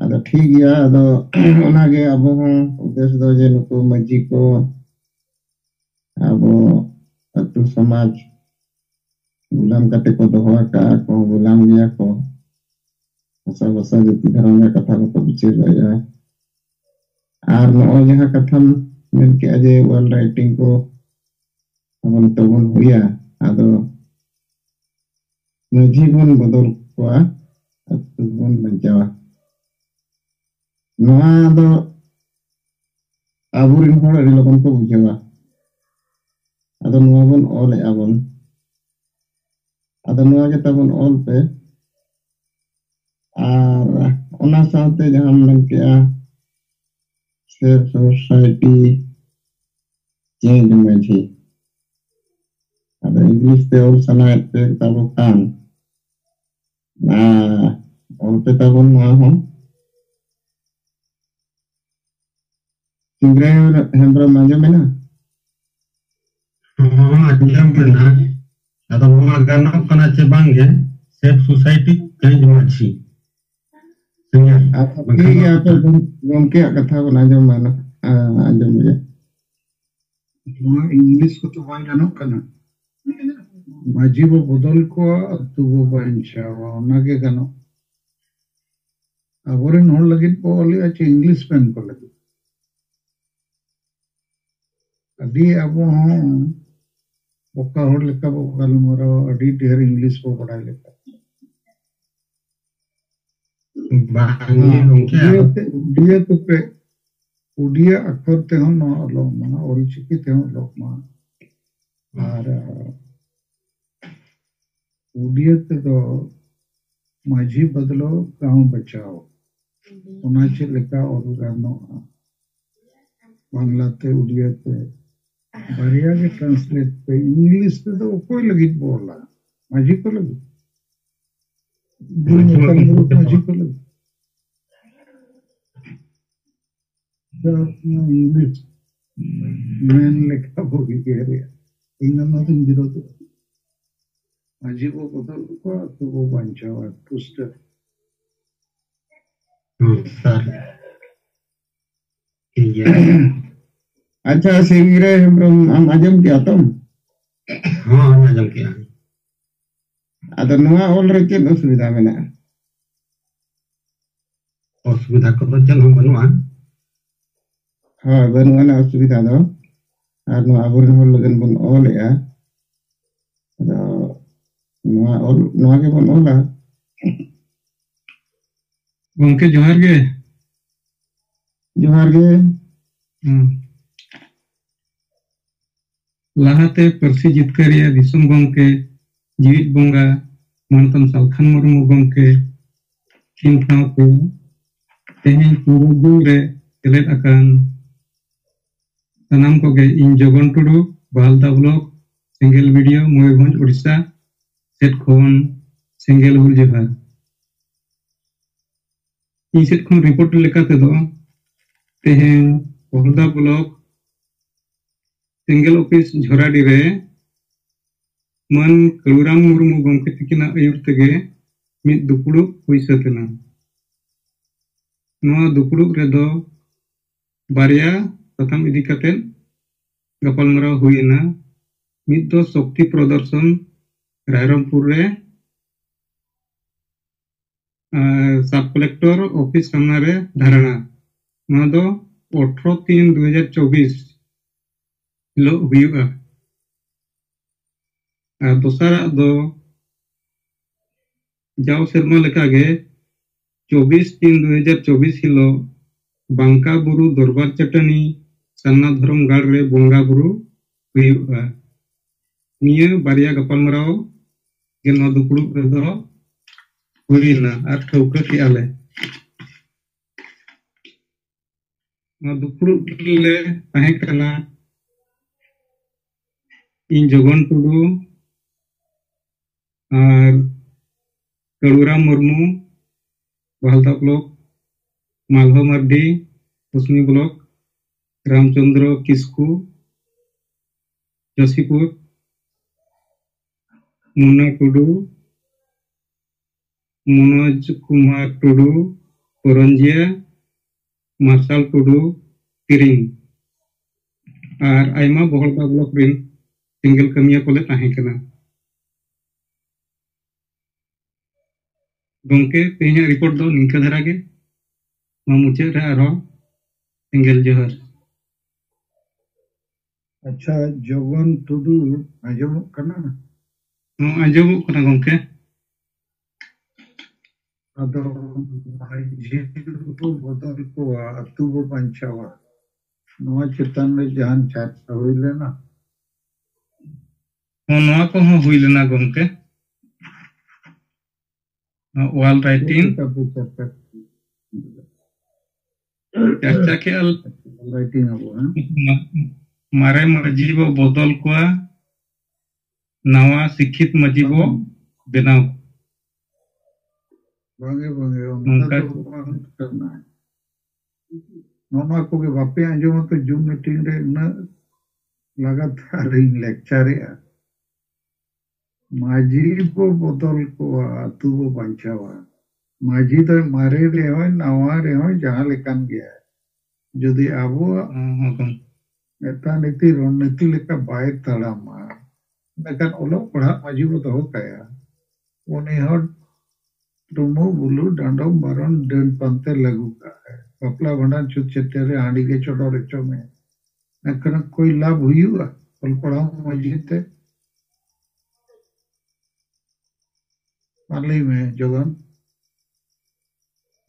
ᱟᱫᱚ ᱴᱷᱤᱠ ᱜᱮᱭᱟ, ᱟᱫᱚ ᱚᱱᱟᱜᱮ ᱟᱵᱚ ᱦᱚᱸ ᱩᱫᱽᱫᱮᱥ ᱫᱚ ᱡᱮ ᱱᱩᱠᱩ ᱢᱟᱹᱡᱷᱤ ᱠᱚ ᱟᱵᱚ ᱟᱹᱛᱩ ᱥᱚᱢᱟᱡᱽ ᱜᱩᱞᱟᱢ ᱠᱟᱛᱮ ᱠᱚ ᱫᱚᱦᱚ ᱟᱠᱟᱫᱼᱟ, ᱠᱚ ᱜᱩᱞᱟᱢ ᱜᱮᱭᱟ ᱠᱚ᱾ ᱵᱷᱟᱥᱟ ᱵᱷᱟᱥᱟ ᱡᱟᱹᱛᱤ ᱫᱷᱚᱨᱚᱢ ᱨᱮᱭᱟᱜ ᱠᱟᱛᱷᱟ ᱵᱟᱠᱚ ᱵᱤᱪᱟᱹᱨ ᱫᱟᱲᱮᱭᱟᱜᱼᱟ᱾ ᱟᱨ ᱱᱚᱜᱼᱚᱭ ᱡᱟᱦᱟᱸ ᱠᱟᱛᱷᱟᱢ ᱢᱮᱱ ᱠᱮᱜᱼᱟ ᱡᱮ ᱚᱞ ᱨᱟᱭᱴᱤᱝ ᱠᱚ ᱟᱵᱚ ᱱᱤᱛᱚᱜ ᱵᱚᱱ ᱦᱩᱭᱟ, ᱟᱫᱚ ᱢᱟᱹᱡᱷᱤ ᱵᱚᱱ ᱵᱚᱫᱚᱞ ᱠᱚᱣᱟ, ᱟᱹᱛᱩ ᱵᱚᱱ ᱵᱟᱧᱪᱟᱣᱟ᱾ ᱱᱚᱣᱟ ᱫᱚ ᱟᱵᱚᱨᱮᱱ ᱦᱚᱲ ᱟᱹᱰᱤ ᱞᱚᱜᱚᱱ ᱠᱚ ᱵᱩᱡᱷᱟᱹᱣᱟ᱾ ᱟᱫᱚ ᱱᱚᱣᱟ ᱵᱚᱱ ᱚᱞᱮᱜᱼᱟ ᱵᱚᱱ, ᱟᱫᱚ ᱱᱚᱣᱟ ᱜᱮ ᱛᱟᱵᱚᱱ ᱚᱞ ᱯᱮ᱾ ᱟᱨ ᱚᱱᱟ ᱥᱟᱶᱛᱮ ᱡᱟᱦᱟᱸᱢ ᱢᱮᱱ ᱠᱮᱜᱼᱟ, Save Society Change ᱢᱟᱹᱡᱷᱤ, ᱟᱫᱚ ᱤᱝᱞᱤᱥ ᱛᱮ ᱚᱞ ᱥᱟᱱᱟᱭᱮᱫ ᱯᱮ ᱛᱟᱵᱚ ᱠᱷᱟᱱ, ᱟᱨ ᱚᱞ ᱯᱮ ᱛᱟᱵᱚᱱ ᱱᱚᱣᱟ ᱦᱚᱸ᱾ ᱥᱤᱝᱨᱟᱹᱭ ᱦᱮᱢᱵᱨᱚᱢ ᱟᱸᱡᱚᱢ ᱢᱮᱱᱟ? ᱦᱚᱸ, ᱟᱸᱡᱚᱢ ᱢᱮᱱᱟ᱾ ᱟᱫᱚ ᱱᱚᱣᱟ ᱜᱟᱱᱚᱜ ᱠᱟᱱᱟ ᱪᱮ ᱵᱟᱝ ᱜᱮ, Save Society Change ᱢᱟᱹᱡᱷᱤ᱾ ᱥᱤᱝᱨᱟᱹᱭ, ᱟᱪᱪᱷᱟ, ᱵᱟᱝᱠᱷᱟᱱ ᱴᱷᱤᱠ ᱜᱮᱭᱟ, ᱫᱚ ᱟᱯᱮ ᱜᱚᱢ-, ᱜᱚᱢᱠᱮᱭᱟᱜ ᱠᱟᱛᱷᱟ ᱵᱚᱱ ᱟᱸᱡᱚᱢ ᱢᱟ, ᱦᱮᱸ, ᱟᱸᱡᱚᱢ ᱜᱮ᱾ ᱱᱚᱣᱟ ᱤᱝᱞᱤᱥ ᱠᱚᱛᱮ ᱵᱟᱭ ᱜᱟᱱᱚᱜ ᱠᱟᱱᱟ᱾ ᱢᱟᱹᱡᱷᱤ ᱵᱚ ᱵᱚᱫᱚᱞ ᱠᱚᱣᱟ, ᱟᱹᱛᱩ ᱵᱚ ᱵᱟᱧᱪᱟᱣᱟ, ᱚᱱᱟᱜᱮ ᱜᱟᱱᱚᱜ᱾ ᱟᱵᱚᱨᱮᱱ ᱦᱚᱲ ᱞᱟᱹᱜᱤᱫ ᱵᱚ ᱚᱞᱮᱜᱼᱟ ᱪᱮ ᱤᱝᱞᱤᱥ ᱢᱮᱱ ᱠᱚ ᱞᱟᱹᱜᱤᱫ? ᱟᱹᱰᱤ ᱟᱵᱚ ᱦᱚᱸ ᱵᱚᱠᱟ ᱦᱚᱲ ᱞᱮᱠᱟ ᱵᱚ ᱜᱟᱞᱢᱟᱨᱟᱣᱟ, ᱟᱹᱰᱤ ᱰᱷᱮᱨ ᱤᱝᱞᱤᱥ ᱵᱚ ᱵᱟᱰᱟᱭ ᱞᱮᱠᱟ᱾ ᱵᱟᱝ ᱜᱮ ᱜᱚᱝᱠᱮ, ᱩᱰᱤᱭᱟ ᱟᱫᱚ ᱛᱮ, ᱩᱰᱤᱭᱟ ᱛᱮᱯᱮ, ᱩᱰᱤᱭᱟ ᱟᱠᱷᱚᱨ ᱛᱮᱦᱚᱸ ᱱᱚᱣᱟ ᱚᱞᱚᱜ ᱢᱟ, ᱚᱞᱪᱤᱠᱤ ᱛᱮᱦᱚᱸ ᱚᱞᱚᱜ ᱢᱟ᱾ ᱟᱨ ᱩᱰᱤᱭᱟ ᱛᱮᱫᱚ ᱢᱟᱹᱡᱷᱤ ᱵᱚᱫᱞᱚ ᱜᱟᱶ ᱵᱟᱪᱟᱣ, ᱚᱱᱟ ᱪᱮᱫ ᱞᱮᱠᱟ ᱚᱞ ᱜᱟᱱᱚᱜᱼᱟ ᱵᱟᱝᱞᱟ ᱛᱮ ᱩᱰᱤᱭᱟ ᱛᱮ, ᱵᱟᱨᱭᱟ ᱜᱮ ᱴᱨᱟᱱᱥᱞᱮᱴ ᱯᱮ᱾ ᱤᱝᱞᱤᱥ ᱛᱮᱫᱚ ᱚᱠᱚᱭ ᱞᱟᱹᱜᱤᱫ ᱵᱚ ᱚᱞᱟ? ᱢᱟᱹᱡᱷᱤ ᱠᱚ ᱞᱟᱹᱜᱤᱫ? ᱢᱟᱹᱡᱷᱤ ᱢᱟᱹᱡᱷᱤ ᱠᱚ ᱞᱟᱹᱜᱤᱫ᱾ ᱢᱟᱹᱡᱷᱤ ᱠᱚ ᱞᱟᱹᱜᱤᱫ᱾ ᱤᱝᱞᱤᱥ ᱢᱮᱱ ᱞᱮᱠᱟ ᱵᱚ ᱩᱭᱦᱟᱹᱨᱮᱜᱼᱟ᱾ ᱤᱧ ᱫᱚ ᱱᱚᱣᱟ ᱫᱚᱧ ᱵᱤᱨᱳᱫᱷᱚᱜᱼᱟ᱾ ᱢᱟᱹᱡᱷᱤ ᱵᱚ ᱵᱚᱫᱚᱞ ᱠᱚᱣᱟ, ᱟᱹᱛᱩ ᱵᱚ ᱵᱟᱧᱪᱟᱣᱟ᱾ ᱯᱩᱥᱴᱟᱹ᱾ ᱦᱩᱸ, ᱥᱟᱨ᱾ ᱴᱷᱤᱠ ᱜᱮᱭᱟ᱾ ᱟᱪᱪᱷᱟ, ᱥᱤᱝᱨᱟᱹᱭ ᱦᱮᱢᱵᱨᱚᱢ, ᱟᱢ ᱟᱸᱡᱚᱢ ᱠᱮᱜᱼᱟ ᱛᱚᱢ? ᱦᱚᱸ, ᱟᱸᱡᱚᱢ ᱠᱮᱜᱼᱟ᱾ ᱟᱫᱚ ᱱᱚᱣᱟ ᱚᱞ ᱨᱮ ᱪᱮᱫ ᱚᱥᱩᱵᱤᱫᱷᱟ ᱢᱮᱱᱟᱜᱼᱟ? ᱚᱥᱩᱵᱤᱫᱷᱟ ᱠᱚᱫᱚ ᱪᱮᱫ ᱦᱚᱸ ᱵᱟᱹᱱᱩᱜᱼᱟ᱾ ᱦᱳᱭ, ᱵᱟᱹᱱᱩᱜ ᱟᱱᱟ ᱚᱥᱩᱵᱤᱫᱷᱟ ᱫᱚ᱾ ᱟᱨ ᱱᱚᱣᱟ ᱟᱵᱚᱨᱮᱱ ᱦᱚᱲ ᱞᱟᱹᱜᱤᱫ ᱵᱚᱱ ᱚᱞᱮᱜᱼᱟ᱾ ᱟᱫᱚ ᱱᱚᱣᱟ ᱚᱞ, ᱱᱚᱣᱟ ᱜᱮᱵᱚᱱ ᱚᱞᱟ᱾ ᱜᱚᱢᱠᱮ, ᱡᱚᱦᱟᱨ ᱜᱮ᱾ ᱡᱚᱦᱟᱨ ᱜᱮ᱾ ᱦᱩᱸ᱾ ᱞᱟᱦᱟᱛᱮ ᱯᱟᱹᱨᱥᱤ ᱡᱤᱛᱠᱟᱹᱨᱤᱭᱟᱹ ᱫᱤᱥᱚᱢ ᱜᱚᱢᱠᱮ ᱡᱤᱣᱤᱫ ᱵᱚᱸᱜᱟ ᱢᱟᱱᱚᱛᱟᱱ ᱥᱟᱞᱠᱷᱟᱱ ᱢᱩᱨᱢᱩ ᱜᱚᱢᱠᱮ ᱛᱤᱠᱤᱱ ᱥᱟᱶᱛᱮ ᱛᱮᱦᱮᱧ ᱯᱩᱨᱟᱹ ᱫᱤᱱ ᱨᱮ ᱥᱮᱞᱮᱫ ᱟᱠᱟᱱ ᱥᱟᱱᱟᱢ ᱠᱚᱜᱮ ᱤᱧ ᱡᱚᱜᱚᱱ ᱴᱩᱰᱩ, ᱵᱟᱞᱫᱟ ᱵᱞᱚᱠ, ᱥᱮᱸᱜᱮᱞ ᱵᱤᱰᱤᱭᱳ, ᱢᱚᱭᱩᱨᱵᱷᱚᱸᱡᱽ, ᱳᱰᱤᱥᱟ ᱥᱮᱫ ᱠᱷᱚᱱ ᱥᱮᱸᱜᱮᱞ ᱦᱩᱞ ᱡᱚᱦᱟᱨ᱾ ᱤᱧ ᱥᱮᱫ ᱠᱷᱚᱱ ᱨᱤᱯᱳᱨᱴ ᱞᱮᱠᱟ ᱛᱮᱫᱚ ᱛᱮᱦᱮᱧ ᱵᱟᱞᱫᱟ ᱵᱞᱚᱠ ᱥᱮᱸᱜᱮᱞ ᱚᱯᱷᱤᱥ ᱡᱷᱚᱨᱟᱰᱤ ᱨᱮ ᱢᱟᱹᱱ ᱠᱟᱹᱞᱩᱨᱟᱢ ᱢᱩᱨᱢᱩ ᱜᱚᱢᱠᱮ ᱛᱤᱠᱤᱱᱟᱜ ᱟᱹᱭᱩᱨ ᱛᱮᱜᱮ ᱢᱤᱫ ᱫᱩᱯᱲᱩᱵ ᱦᱩᱭ ᱥᱟᱹᱛ ᱮᱱᱟ᱾ ᱱᱚᱣᱟ ᱫᱩᱯᱲᱩᱵ ᱨᱮᱫᱚ ᱵᱟᱨᱭᱟ ᱥᱟᱛᱟᱢ ᱤᱫᱤ ᱠᱟᱛᱮ ᱜᱟᱯᱟᱞᱢᱟᱨᱟᱣ ᱦᱩᱭ ᱮᱱᱟ᱾ ᱢᱤᱫ ᱫᱚ ᱥᱚᱠᱛᱤ ᱯᱨᱚᱫᱚᱨᱥᱚᱱ ᱨᱟᱭᱨᱚᱝᱯᱩᱨ ᱨᱮ, ᱥᱟᱵ ᱠᱚᱞᱮᱠᱴᱚᱨ ᱚᱯᱷᱤᱥ ᱥᱟᱢᱱᱟ ᱨᱮ ᱫᱷᱟᱨᱱᱟ᱾ ᱱᱚᱣᱟ ᱫᱚ ᱟᱴᱷᱨᱚ ᱛᱤᱱ ᱫᱩ ᱦᱟᱡᱟᱨ ᱪᱚᱵᱵᱤᱥ ᱦᱤᱞᱳᱜ ᱦᱩᱭᱩᱜᱼᱟ᱾ ᱟᱨ ᱫᱚᱥᱟᱨᱟᱜ ᱫᱚ ᱡᱟᱣ ᱥᱮᱨᱢᱟ ᱞᱮᱠᱟᱜᱮ ᱪᱚᱵᱵᱤᱥ ᱛᱤᱱ ᱫᱩ ᱦᱟᱡᱟᱨ ᱪᱚᱵᱵᱤᱥ ᱦᱤᱞᱳᱜ ᱵᱟᱝᱠᱟ ᱵᱩᱨᱩ ᱫᱚᱨᱵᱟᱨ ᱪᱟᱹᱴᱟᱹᱱᱤ ᱥᱟᱨᱱᱟ ᱫᱷᱚᱨᱚᱢ ᱜᱟᱲ ᱨᱮ ᱵᱚᱸᱜᱟ ᱵᱩᱨᱩ ᱦᱩᱭᱩᱜᱼᱟ᱾ ᱱᱤᱭᱟᱹ ᱵᱟᱨᱭᱟ ᱜᱟᱯᱟᱞᱢᱟᱨᱟᱣ ᱜᱮ ᱱᱚᱣᱟ ᱫᱩᱯᱲᱩᱵ ᱨᱮᱫᱚ ᱦᱩᱭᱱᱟ ᱟᱨ ᱴᱷᱟᱹᱣᱠᱟᱹ ᱠᱮᱜᱼᱟ ᱞᱮ᱾ ᱱᱚᱣᱟ ᱫᱩᱯᱲᱩᱵ ᱨᱮᱞᱮ ᱛᱟᱦᱮᱸ ᱠᱟᱱᱟ ᱤᱧ ᱡᱚᱜᱚᱱ ᱴᱩᱰᱩ ᱟᱨ ᱠᱟᱹᱲᱩᱨᱟᱢ ᱢᱩᱨᱢᱩ, ᱵᱟᱦᱟᱞᱫᱟ ᱵᱞᱚᱠ, ᱢᱟᱞᱦᱚ ᱢᱟᱨᱰᱤ, ᱠᱩᱥᱱᱤ ᱵᱞᱚᱠ, ᱨᱟᱢᱪᱚᱸᱫᱽᱨᱚ ᱠᱤᱥᱠᱩ, ᱡᱚᱥᱤᱯᱩᱨ, ᱢᱩᱱᱟ ᱴᱩᱰᱩ, ᱢᱚᱱᱳᱡᱽ ᱠᱩᱢᱟᱨ ᱴᱩᱰᱩ, ᱠᱚᱨᱚᱧᱡᱤᱭᱟ, ᱢᱟᱨᱥᱟᱞ ᱴᱩᱰᱩ, ᱛᱤᱨᱤᱝ, ᱟᱨ ᱟᱭᱢᱟ ᱵᱚᱦᱚᱲᱫᱟ ᱵᱞᱚᱠ ᱨᱮᱱ ᱥᱮᱸᱜᱮᱞ ᱠᱟᱹᱢᱤᱭᱟᱹ ᱠᱚᱞᱮ ᱛᱟᱦᱮᱸ ᱠᱟᱱᱟ᱾ ᱜᱚᱢᱠᱮ, ᱛᱮᱦᱮᱧᱟᱜ ᱨᱤᱯᱳᱨᱴ ᱫᱚ ᱱᱤᱝᱠᱟᱹ ᱫᱷᱟᱨᱟ ᱜᱮ᱾ ᱱᱚᱣᱟ ᱢᱩᱪᱟᱹᱫ ᱨᱮ ᱟᱨᱦᱚᱸ ᱥᱮᱸᱜᱮᱞ ᱡᱚᱦᱟᱨ᱾ ᱟᱪᱪᱷᱟ, ᱡᱚᱜᱚᱱ ᱴᱩᱰᱩ, ᱟᱸᱡᱚᱢᱚᱜ ᱠᱟᱱᱟ? ᱦᱚᱸ, ᱟᱸᱡᱚᱢᱚᱜ ᱠᱟᱱᱟ ᱜᱚᱢᱠᱮ᱾ ᱟᱫᱚ ᱢᱟᱹᱡᱷᱤ ᱵᱚ ᱵᱚᱫᱚᱞ ᱠᱚᱣᱟ, ᱟᱹᱛᱩ ᱵᱚ ᱵᱟᱧᱪᱟᱣᱟ, ᱱᱚᱣᱟ ᱪᱮᱛᱟᱱ ᱨᱮ ᱡᱟᱦᱟᱱ ᱪᱟᱨᱪᱟ ᱦᱩᱭ ᱞᱮᱱᱟ? ᱦᱚᱸ, ᱱᱚᱣᱟ ᱠᱚᱦᱚᱸ ᱦᱩᱭ ᱞᱮᱱᱟ ᱜᱚᱢᱠᱮ᱾ ᱚᱣᱟᱞ ᱪᱮᱫ ᱨᱟᱭᱴᱤᱝ ᱞᱮᱠᱟ ᱯᱮ ᱪᱟᱨᱪᱟ ᱠᱮᱫᱟ? ᱪᱟᱨᱪᱟ ᱠᱮᱜᱼᱟ ᱞᱮ᱾ ᱚᱣᱟᱞ ᱨᱟᱭᱴᱤᱝ ᱟᱵᱚ, ᱦᱮᱸ? ᱢᱟ-, ᱢᱟᱨᱮ ᱢᱟᱹᱡᱷᱤ ᱵᱚ ᱵᱚᱫᱚᱞ ᱠᱚᱣᱟ, ᱱᱟᱣᱟ ᱥᱤᱠᱠᱷᱤᱛ ᱢᱟᱹᱡᱷᱤ ᱵᱚ ᱵᱟᱝ᱾ ᱵᱮᱱᱟᱣ ᱠᱚᱣᱟ᱾ ᱵᱟᱝᱜᱮ, ᱵᱟᱝᱜᱮ, ᱚᱱᱠᱟ ᱱᱚᱝᱠᱟ ᱫᱚ ᱵᱟᱝ ᱠᱟᱱᱟ᱾ ᱱᱚᱜᱼᱚ ᱱᱚᱣᱟ ᱠᱚᱜᱮ ᱵᱟᱯᱮ ᱟᱸᱡᱚᱢᱟ ᱛᱚ, ᱡᱩᱢ ᱢᱤᱴᱤᱝ ᱨᱮ ᱩᱱᱟᱹᱜ ᱞᱟᱜᱟᱛᱟᱨ ᱤᱧ ᱞᱮᱠᱪᱟᱨᱮᱜᱼᱟ᱾ ᱢᱟᱹᱡᱷᱤ ᱵᱚ ᱵᱚᱫᱚᱞ ᱠᱚᱣᱟ, ᱟᱹᱛᱩ ᱵᱚ ᱵᱟᱧᱪᱟᱣᱟ᱾ ᱢᱟᱹᱡᱷᱤ ᱫᱚᱭ ᱢᱟᱨᱮ ᱨᱮᱦᱚᱸᱭ, ᱱᱟᱣᱟ ᱨᱮᱦᱚᱸᱭ, ᱡᱟᱦᱟᱸ ᱞᱮᱠᱟᱱ ᱜᱮᱭᱟᱭ᱾ ᱡᱩᱫᱤ ᱟᱵᱚᱣᱟᱜ ᱦᱚᱸ, ᱦᱚᱸ, ᱦᱚᱸ᱾ ᱱᱮᱛᱟ ᱱᱤᱛᱤ ᱨᱚᱱᱱᱤᱛᱤ ᱞᱮᱠᱟ ᱵᱟᱭ ᱛᱟᱲᱟᱢᱟ, ᱢᱮᱱᱠᱷᱟᱱ ᱚᱞᱚᱜ ᱯᱟᱲᱦᱟᱜ ᱢᱟᱹᱡᱷᱤ ᱵᱚ ᱫᱚᱦᱚ ᱠᱟᱭᱟ, ᱩᱱᱤ ᱦᱚᱸ ᱰᱩᱢᱵᱩᱜ ᱵᱩᱞᱩᱜ ᱰᱟᱸᱰᱚᱢ ᱵᱟᱨᱚᱱ ᱰᱟᱹᱱ ᱯᱟᱱᱛᱮ ᱞᱟᱹᱜᱩ ᱠᱟᱜᱼᱟᱭ᱾ ᱵᱟᱯᱞᱟ ᱵᱷᱟᱸᱰᱟᱱ ᱪᱷᱩᱛ ᱪᱷᱟᱹᱴᱭᱟᱹᱨ ᱨᱮ ᱦᱟᱺᱰᱤ ᱜᱮ ᱪᱚᱰᱚᱨ ᱦᱚᱪᱚ ᱢᱮ᱾ ᱮᱱᱠᱷᱟᱱ ᱠᱚᱭ ᱞᱟᱵᱷ ᱦᱩᱭᱩᱜᱼᱟ ᱚᱞ ᱯᱟᱲᱦᱟᱣ ᱢᱟᱹᱡᱷᱤ ᱛᱮ? ᱢᱟ ᱞᱟᱹᱭ ᱢᱮ ᱡᱚᱜᱚᱱ᱾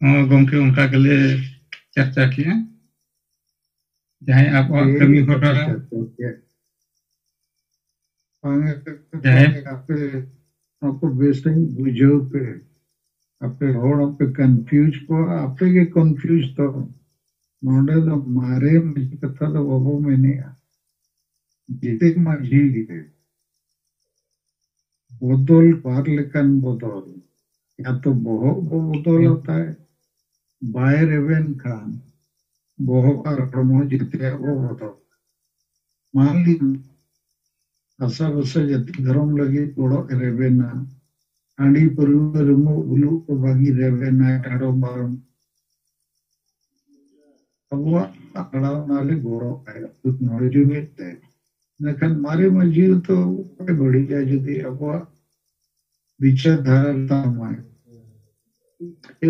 ᱦᱚᱸ ᱜᱚᱢᱠᱮ, ᱚᱱᱠᱟ ᱜᱮᱞᱮ ᱪᱟᱨᱪᱟ ᱠᱮᱜᱼᱟ᱾ ᱡᱟᱦᱟᱸᱭ ᱟᱵᱚᱣᱟᱜ ᱴᱷᱤᱠ ᱠᱟᱹᱢᱤ ᱜᱮᱭᱟ, ᱦᱚᱨᱟ ᱪᱟᱨᱪᱟ ᱠᱮᱫ᱾ ᱵᱟᱝ, ᱡᱟᱦᱟᱸᱭ ᱟᱯᱮ ᱱᱚᱣᱟ ᱠᱚ ᱵᱮᱥ ᱥᱟᱺᱦᱤᱡ ᱵᱩᱡᱷᱟᱹᱣ ᱯᱮ᱾ ᱟᱯᱮ ᱦᱚᱲ ᱦᱚᱸᱯᱮ ᱠᱚᱱᱯᱷᱤᱭᱩᱡᱽ ᱠᱚᱣᱟ, ᱟᱯᱮ ᱜᱮ ᱠᱚᱱᱯᱷᱤᱭᱩᱡᱽ ᱛᱟᱵᱚᱱ᱾ ᱱᱚᱰᱮ ᱫᱚ ᱢᱟᱨᱮ ᱢᱟᱹᱡᱷᱤ ᱠᱟᱛᱷᱟ ᱫᱚ ᱵᱟᱵᱚ ᱢᱮᱱᱮᱜᱼᱟ, ᱡᱮᱛᱮ ᱢᱟᱹᱡᱷᱤ ᱜᱮ ᱵᱚᱫᱚᱞ ᱵᱟᱨ ᱞᱮᱠᱟᱱ ᱵᱚᱫᱚᱞ᱾ ᱭᱟ ᱛᱚ ᱵᱚᱦᱚᱜ ᱵᱚ ᱵᱚᱫᱚᱞ ᱦᱩᱸ᱾ ᱟᱛᱟᱭ, ᱵᱟᱭ ᱨᱮᱵᱮᱱ ᱠᱷᱟᱱ ᱵᱚᱦᱚᱜ ᱟᱨ ᱦᱚᱲᱢᱚ ᱡᱮᱛᱮᱭᱟᱜ ᱵᱚ ᱵᱚᱫᱚᱞ᱾ ᱢᱟᱱ ᱞᱤᱱ ᱦᱟᱥᱟ ᱵᱷᱟᱥᱟ ᱡᱟᱹᱛᱤ ᱫᱷᱚᱨᱚᱢ ᱞᱟᱹᱜᱤᱫ ᱜᱚᱲᱚ ᱮ ᱨᱮᱵᱮᱱᱟ, ᱦᱟᱺᱰᱤ ᱯᱟᱹᱨᱣᱟᱹ ᱨᱩᱢᱩᱜ ᱵᱩᱞᱩᱜ ᱠᱚ ᱵᱟᱹᱜᱤ ᱨᱮᱵᱮᱱᱟ, ᱰᱟᱲᱚᱢ ᱵᱟᱨᱚᱢ ᱟᱵᱚᱣᱟᱜ ᱟᱲᱟᱝ ᱚᱱᱟ ᱨᱮ ᱜᱚᱲᱚ ᱟᱭ, ᱟᱵᱚ ᱱᱚᱰᱮ ᱡᱩᱢᱤᱫ ᱛᱮ᱾ ᱢᱮᱱᱠᱷᱟᱱ ᱢᱟᱨᱮ ᱢᱟᱹᱡᱷᱤ ᱫᱚ ᱚᱠᱚᱭ ᱵᱟᱹᱲᱤᱡᱟ ᱡᱩᱫᱤ ᱟᱵᱚᱣᱟᱜ ᱵᱤᱪᱟᱹᱨ ᱫᱷᱟᱨᱟ ᱛᱟᱢᱟᱭ?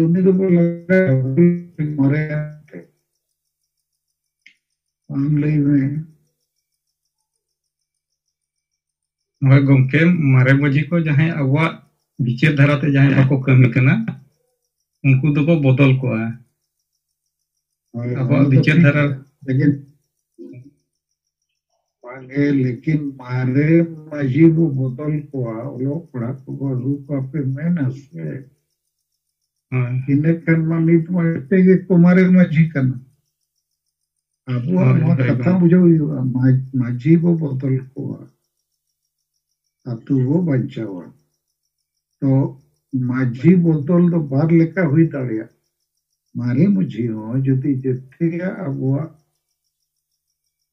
ᱩᱱᱤ ᱫᱚᱵᱚ ᱞᱟᱜᱟᱭᱟ, ᱢᱟᱨᱮ ᱛᱮ᱾ ᱟᱢ ᱞᱟᱹᱭ ᱢᱮ᱾ ᱦᱳᱭ ᱜᱚᱢᱠᱮ, ᱢᱟᱨᱮ ᱢᱟᱹᱡᱷᱤ ᱠᱚ ᱡᱟᱦᱟᱸᱭ ᱟᱵᱚᱣᱟᱜ ᱵᱤᱪᱟᱹᱨ ᱫᱷᱟᱨᱟ ᱛᱮ ᱡᱟᱦᱟᱸᱭ ᱵᱟᱠᱚ ᱠᱟᱹᱢᱤ ᱠᱟᱱᱟ, ᱩᱱᱠᱩ ᱫᱚᱵᱚ ᱵᱚᱫᱚᱞ ᱠᱚᱣᱟ᱾ ᱦᱳᱭ, ᱟᱵᱚᱣᱟᱜ ᱚᱱᱟ ᱫᱚ ᱵᱤᱪᱟᱹᱨ ᱴᱷᱤᱠ ᱫᱷᱟᱨᱟ ᱜᱮᱭᱟ᱾ ᱞᱮᱠᱤᱱ ᱵᱟᱝᱜᱮ, ᱞᱮᱠᱤᱱ ᱢᱟᱨᱮ ᱢᱟᱹᱡᱷᱤ ᱵᱚ ᱵᱚᱫᱚᱞ ᱠᱚᱣᱟ, ᱚᱞᱚᱜ ᱯᱟᱲᱦᱟᱜ ᱠᱚᱵᱚ ᱟᱹᱜᱩ ᱠᱚᱣᱟ ᱯᱮ ᱢᱮᱱᱟ ᱥᱮ? ᱦᱳᱭ᱾ ᱤᱱᱟᱹ ᱠᱷᱟᱱ ᱢᱟ ᱱᱤᱛ ᱢᱟ ᱡᱚᱛᱚ ᱜᱮ ᱠᱚ ᱢᱟᱨᱮ ᱢᱟᱹᱡᱷᱤ ᱠᱟᱱᱟ᱾ ᱟᱵᱚᱣᱟᱜ ᱦᱳᱭ, ᱱᱚᱣᱟ ᱦᱳᱭ, ᱠᱟᱛᱷᱟ ᱜᱚᱢᱠᱮ᱾ ᱵᱩᱡᱷᱟᱹᱣ ᱦᱩᱭᱩᱜᱼᱟ, ᱢᱟ-, ᱢᱟᱹᱡᱷᱤ ᱵᱚ ᱵᱚᱫᱚᱞ ᱠᱚᱣᱟ, ᱟᱹᱛᱩ ᱵᱚ ᱵᱟᱧᱪᱟᱣᱟ᱾ ᱛᱚ ᱢᱟᱹᱡᱷᱤ ᱵᱚᱫᱚᱞ ᱫᱚ ᱵᱟᱨ ᱞᱮᱠᱟ ᱦᱩᱭ ᱫᱟᱲᱮᱭᱟᱜᱼᱟ᱾ ᱢᱟᱨᱮ ᱢᱟᱹᱡᱷᱤ ᱦᱚᱸ ᱡᱩᱫᱤ ᱡᱟᱹᱛᱤᱭᱟᱜ ᱟᱵᱚᱣᱟᱜ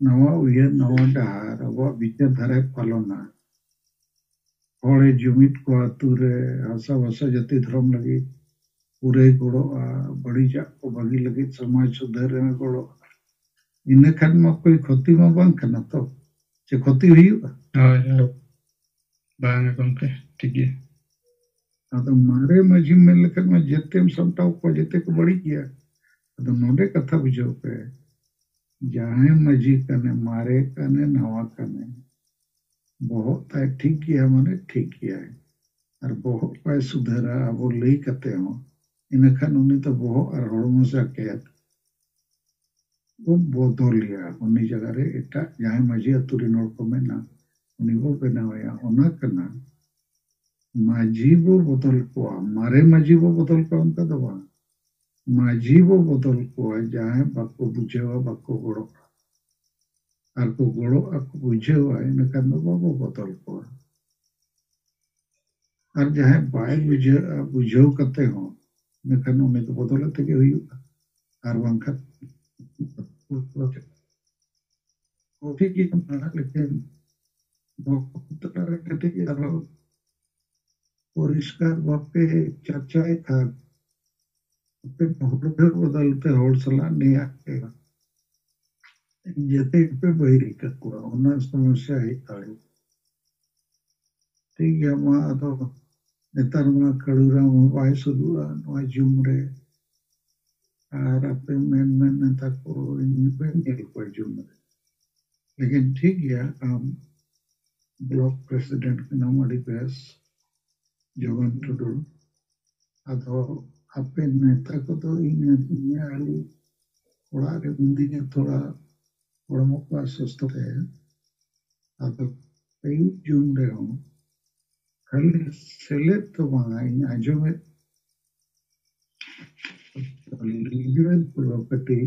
ᱱᱟᱣᱟ ᱩᱭᱦᱟᱹᱨ, ᱱᱟᱣᱟ ᱰᱟᱦᱟᱨ, ᱟᱵᱚᱣᱟᱜ ᱵᱤᱪᱟᱹᱨ ᱫᱷᱟᱨᱟᱭ ᱯᱟᱞᱚᱱᱟ, ᱦᱚᱲᱮ ᱡᱩᱢᱤᱫ ᱠᱚᱣᱟ, ᱟᱹᱛᱩ ᱨᱮ ᱦᱟᱥᱟ ᱵᱷᱟᱥᱟ ᱡᱟᱹᱛᱤ ᱫᱷᱚᱨᱚᱢ ᱞᱟᱹᱜᱤᱫ ᱯᱩᱨᱟᱹᱭ ᱜᱚᱲᱚᱜᱼᱟ, ᱵᱟᱹᱲᱤᱡᱟᱜ ᱠᱚ ᱵᱷᱟᱹᱜᱤ ᱞᱟᱹᱜᱤᱫ ᱥᱚᱢᱟᱡᱽ ᱥᱩᱫᱷᱟᱹᱨ ᱨᱮ ᱜᱚᱲᱚᱜᱼᱟ, ᱤᱱᱟᱹ ᱠᱷᱟᱱ ᱢᱟ ᱠᱳᱭ ᱠᱷᱚᱛᱤ ᱢᱟ ᱵᱟᱝ ᱠᱟᱱᱟ ᱛᱚ, ᱪᱮ ᱠᱷᱚᱛᱤ ᱦᱩᱭᱩᱜᱼᱟ? ᱦᱳᱭ, ᱦᱳᱭ᱾ ᱵᱟᱝ ᱜᱚᱢᱠᱮ, ᱴᱷᱤᱠ ᱜᱮᱭᱟ᱾ ᱟᱫᱚ ᱢᱟᱨᱮ ᱢᱟᱹᱡᱷᱤ ᱢᱮᱱ ᱞᱮᱠᱷᱟᱱ ᱢᱟ ᱡᱮᱛᱮᱢ ᱥᱟᱢᱴᱟᱣ ᱠᱚᱣᱟ, ᱡᱮᱛᱮ ᱠᱚ ᱵᱟᱹᱲᱤᱡ ᱜᱮᱭᱟ᱾ ᱟᱫᱚ ᱱᱚᱰᱮ ᱠᱟᱛᱷᱟ ᱵᱩᱡᱷᱟᱹᱣ ᱯᱮ, ᱡᱟᱦᱟᱸᱭ ᱢᱟᱹᱡᱷᱤ ᱠᱟᱱᱮ, ᱢᱟᱨᱮ ᱠᱟᱱᱮ, ᱱᱟᱣᱟ ᱠᱟᱱᱮ, ᱵᱚᱦᱚᱜ ᱛᱟᱭ ᱴᱷᱤᱠ ᱜᱮᱭᱟ ᱢᱟᱱᱮ ᱴᱷᱤᱠ ᱜᱮᱭᱟᱭ, ᱟᱨ ᱵᱚᱦᱚᱜ ᱵᱟᱭ ᱥᱩᱫᱷᱟᱹᱨᱟ ᱟᱵᱚ ᱞᱟᱹᱭ ᱠᱟᱛᱮ ᱦᱚᱸ, ᱤᱱᱟᱹᱠᱷᱟᱱ ᱩᱱᱤ ᱫᱚ ᱵᱚᱦᱚᱜ ᱟᱨ ᱦᱚᱲᱢᱚ ᱡᱟᱠᱮᱛ ᱵᱚ ᱵᱚᱫᱚᱞᱮᱭᱟ᱾ ᱩᱱᱤ ᱡᱟᱭᱜᱟ ᱨᱮ ᱮᱴᱟᱜ ᱡᱟᱦᱟᱸᱭ ᱢᱟᱹᱡᱷᱤ ᱟᱹᱛᱩ ᱨᱮᱱ ᱦᱚᱲ ᱠᱚ ᱢᱮᱱᱟ, ᱩᱱᱤ ᱵᱚ ᱵᱮᱱᱟᱣᱮᱭᱟ᱾ ᱚᱱᱟ ᱠᱟᱱᱟ, ᱢᱟᱹᱡᱷᱤ ᱵᱚ ᱵᱚᱫᱚᱞ ᱠᱚᱣᱟ, ᱢᱟᱨᱮ ᱢᱟᱹᱡᱷᱤ ᱵᱚ ᱵᱚᱫᱚᱞ ᱠᱚᱣᱟ ᱚᱱᱠᱟ ᱫᱚ ᱵᱟᱝ᱾ ᱢᱟᱹᱡᱷᱤ ᱵᱚ ᱵᱚᱫᱚᱞ ᱠᱚᱣᱟ ᱡᱟᱦᱟᱸᱭ ᱵᱟᱠᱚ ᱵᱩᱡᱷᱟᱹᱣᱟ, ᱵᱟᱠᱚ ᱜᱚᱲᱚᱜᱼᱟ᱾ ᱟᱨ ᱠᱚ ᱜᱚᱲᱚᱜᱼᱟ, ᱠᱚ ᱵᱩᱡᱷᱟᱹᱣᱟ, ᱤᱱᱟᱹᱠᱷᱟᱱ ᱫᱚ ᱵᱟᱵᱚ ᱵᱚᱫᱚᱞ ᱠᱚᱣᱟ᱾ ᱟᱨ ᱡᱟᱦᱟᱸᱭ ᱵᱟᱭ ᱵᱩᱡᱷᱟᱹᱣᱟ, ᱵᱩᱡᱷᱟᱹᱣ ᱠᱟᱛᱮ ᱦᱚᱸ, ᱤᱱᱟᱹᱠᱷᱟᱱ ᱩᱱᱤ ᱫᱚ ᱵᱚᱫᱚᱞ ᱠᱟᱛᱮ ᱜᱮ ᱦᱩᱭᱩᱜᱼᱟ᱾ ᱟᱨ ᱵᱟᱝᱠᱷᱟᱱ ᱴᱷᱤᱠ ᱜᱮᱭᱟ, ᱞᱮᱠᱤᱱ ᱱᱚᱣᱟ ᱠᱚ ᱛᱟᱞᱟ ᱨᱮ ᱠᱟᱹᱴᱤᱡ ᱟᱨᱦᱚᱸ ᱯᱚᱨᱤᱥᱠᱟᱨ ᱵᱷᱟᱵᱽ ᱛᱮ ᱪᱟᱨᱪᱟᱭ ᱠᱷᱟᱱ, ᱟᱯᱮ ᱦᱚᱲ ᱵᱚᱫᱚᱞ ᱛᱮ ᱦᱚᱲ ᱥᱟᱞᱟᱜ ᱱᱮᱭᱟᱜ ᱯᱮ, ᱡᱟᱛᱮ ᱯᱮ ᱵᱟᱹᱭᱨᱤ ᱠᱟᱠᱚᱣᱟ, ᱚᱱᱟ ᱥᱚᱢᱚᱥᱥᱟ ᱦᱮᱡ ᱫᱟᱲᱮᱭᱟᱜᱼᱟ᱾ ᱴᱷᱤᱠ ᱜᱮᱭᱟ, ᱢᱟ ᱟᱫᱚ ᱱᱮᱛᱟᱨ ᱢᱟ ᱠᱟᱹᱲᱩᱨᱟᱢ ᱦᱚᱸ ᱵᱟᱭ ᱥᱩᱨᱩᱜᱼᱟ ᱱᱚᱣᱟ ᱡᱩᱢ ᱨᱮ, ᱟᱨ ᱟᱯᱮ ᱢᱮᱱ ᱢᱮᱱ ᱱᱮᱛᱟ ᱠᱚ ᱤᱧ ᱵᱟᱹᱧ ᱧᱮᱞ ᱠᱚᱣᱟ ᱡᱩᱢ ᱨᱮ᱾ ᱞᱮᱠᱤᱱ ᱴᱷᱤᱠ ᱜᱮᱭᱟ, ᱟᱢ ᱵᱞᱚᱠ ᱯᱨᱮᱥᱤᱰᱮᱱᱴ ᱠᱟᱱᱟᱢ, ᱟᱹᱰᱤ ᱵᱮᱥ, ᱡᱚᱜᱚᱱ ᱴᱩᱰᱩ᱾ ᱟᱫᱚ ᱟᱯᱮ ᱱᱮᱛᱟ ᱠᱚᱫᱚ ᱤᱧ ᱟᱹᱞᱤᱧ ᱚᱲᱟᱜ ᱨᱮ ᱢᱤᱱᱟᱹᱧᱟ, ᱛᱷᱚᱲᱟ ᱦᱚᱲᱢᱚ ᱠᱚ ᱚᱥᱩᱥᱛᱷᱚ ᱛᱮ, ᱟᱫᱚ ᱟᱹᱭᱩᱵ ᱡᱩᱢ ᱨᱮᱦᱚᱸ ᱠᱷᱟᱹᱞᱤ ᱥᱮᱞᱮᱫ ᱫᱚ ᱵᱟᱝᱟ, ᱤᱧ ᱟᱸᱡᱚᱢᱮᱫ ᱞᱤᱜᱟᱞ ᱯᱨᱚᱯᱟᱨᱴᱤ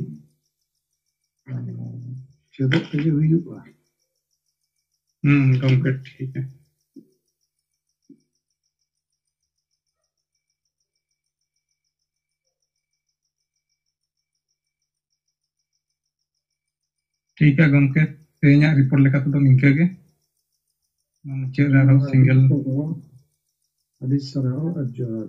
ᱪᱮᱫᱚᱜ ᱛᱮᱜᱮ ᱦᱩᱭᱩᱜᱼᱟ᱾ ᱦᱩᱸ, ᱜᱚᱢᱠᱮ, ᱴᱷᱤᱠ ᱜᱮᱭᱟ᱾ ᱴᱷᱤᱠ ᱜᱮᱭᱟ ᱜᱚᱢᱠᱮ, ᱛᱮᱦᱮᱧᱟᱜ ᱨᱤᱯᱳᱨᱴ ᱞᱮᱠᱟ ᱛᱮᱫᱚ ᱱᱤᱝᱠᱟᱹ ᱜᱮ᱾ ᱢᱩᱪᱟᱹᱫ ᱨᱮ ᱟᱨᱦᱚᱸ ᱟᱹᱰᱤ ᱥᱤᱝᱜᱮᱞ ᱥᱟᱨᱦᱟᱣ, ᱟᱹᱰᱤ ᱥᱟᱨᱦᱟᱣ ᱟᱨ ᱡᱚᱦᱟᱨ᱾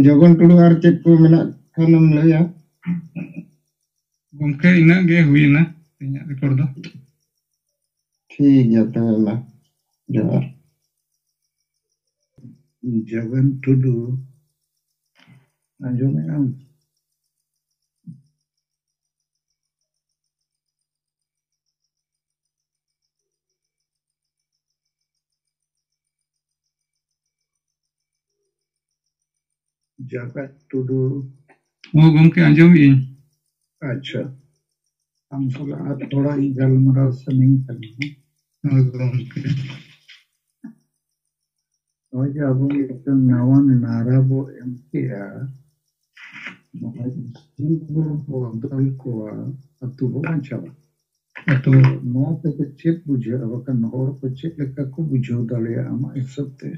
ᱡᱚᱜᱚᱱ ᱴᱩᱰᱩ, ᱟᱨ ᱪᱮᱫ ᱠᱚ ᱢᱮᱱᱟᱜ ᱠᱷᱟᱱᱮᱢ ᱞᱟᱹᱭᱟ? ᱜᱚᱢᱠᱮ, ᱤᱱᱟᱹᱜ ᱜᱮ ᱦᱩᱭᱮᱱᱟ ᱛᱮᱦᱮᱧᱟᱜ ᱨᱤᱯᱳᱨᱴ ᱫᱚ᱾ ᱴᱷᱤᱠ ᱜᱮᱭᱟ, ᱛᱚᱵᱮ ᱢᱟ, ᱡᱚᱦᱟᱨ᱾ ᱡᱚᱜᱚᱱ ᱴᱩᱰᱩ, ᱟᱸᱡᱚᱢᱮᱫ ᱟᱢ? ᱡᱟᱠᱟᱛ ᱴᱩᱰᱩ᱾ ᱦᱚᱸ ᱜᱚᱢᱠᱮ, ᱟᱸᱡᱚᱢᱮᱫ ᱟᱹᱧ᱾ ᱟᱪᱪᱷᱟ, ᱟᱢ ᱥᱟᱞᱟᱜ ᱟᱨ ᱛᱷᱚᱲᱟ ᱤᱧ ᱜᱟᱞᱢᱟᱨᱟᱣ ᱥᱟᱱᱟᱧ ᱠᱟᱱᱟ᱾ ᱦᱳᱭ ᱜᱚᱢᱠᱮ᱾ ᱱᱚᱜᱼᱚᱭ ᱡᱮ ᱟᱵᱚ ᱢᱤᱫᱴᱟᱝ ᱱᱟᱣᱟ ᱱᱟᱨᱟ ᱵᱚ ᱮᱢ ᱠᱮᱜᱼᱟ, ᱱᱚᱜᱼᱚᱭ ᱡᱤᱵᱽ ᱵᱚ ᱵᱚᱫᱚᱞ ᱠᱚᱣᱟ, ᱟᱹᱛᱩ ᱵᱚ ᱵᱟᱧᱪᱟᱣᱟ᱾ ᱟᱹᱛᱩ᱾ ᱱᱚᱣᱟ ᱛᱮᱫᱚ ᱪᱮᱫ ᱵᱩᱡᱷᱟᱹᱜᱼᱟ? ᱵᱟᱠᱷᱟᱱ ᱦᱚᱲ ᱠᱚ ᱪᱮᱫ ᱞᱮᱠᱟ ᱠᱚ ᱵᱩᱡᱷᱟᱹᱣ ᱫᱟᱲᱮᱭᱟᱜᱼᱟ ᱟᱢᱟᱜ ᱦᱤᱥᱟᱹᱵ ᱛᱮ?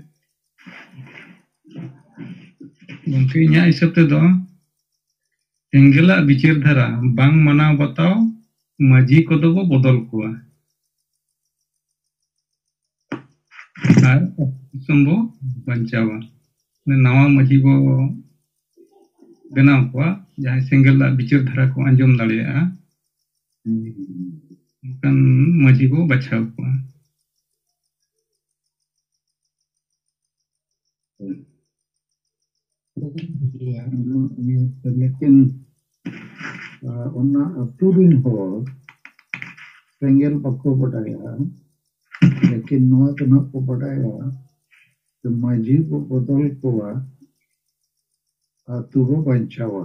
ᱜᱚᱢᱠᱮ, ᱤᱧᱟᱹᱜ ᱦᱤᱥᱟᱹᱵ ᱛᱮᱫᱚ ᱥᱮᱸᱜᱮᱞᱟᱜ ᱵᱤᱪᱟᱹᱨ ᱫᱷᱟᱨᱟ ᱵᱟᱝ ᱢᱟᱱᱟᱣ ᱵᱟᱛᱟᱣ ᱢᱟᱹᱡᱷᱤ ᱠᱚᱫᱚ ᱵᱚ ᱵᱚᱫᱚᱞ ᱠᱚᱣᱟ᱾ ᱟᱨ ᱫᱤᱥᱚᱢ ᱵᱚ ᱵᱟᱧᱪᱟᱣᱟ᱾ ᱱᱟᱣᱟ ᱢᱟᱹᱡᱷᱤ ᱵᱚ ᱵᱮᱱᱟᱣ ᱠᱚᱣᱟ, ᱡᱟᱦᱟᱸᱭ ᱥᱮᱸᱜᱮᱞ ᱫᱟᱜ ᱵᱤᱪᱟᱹᱨ ᱫᱷᱟᱨᱟ ᱠᱚ ᱟᱸᱡᱚᱢ ᱫᱟᱲᱮᱭᱟᱜᱼᱟ, ᱚᱱᱠᱟᱱ ᱢᱟᱹᱡᱷᱤ ᱵᱚ ᱵᱟᱪᱷᱟᱣ ᱠᱚᱣᱟ᱾ ᱞᱮᱠᱤᱱ, ᱟᱸ, ᱚᱱᱟ ᱟᱹᱛᱩ ᱨᱤᱱ ᱦᱚᱲ ᱥᱮᱸᱜᱮᱞ ᱵᱟᱠᱚ ᱵᱟᱰᱟᱭᱟ, ᱞᱮᱠᱤᱱ ᱱᱚᱣᱟ ᱫᱚ ᱱᱟᱜ ᱠᱚ ᱵᱟᱰᱟᱭᱟ ᱡᱮ ᱢᱟᱹᱡᱷᱤ ᱵᱚ ᱵᱚᱫᱚᱞ ᱠᱚᱣᱟ, ᱟᱹᱛᱩ ᱵᱚ ᱵᱟᱧᱪᱟᱣᱟ᱾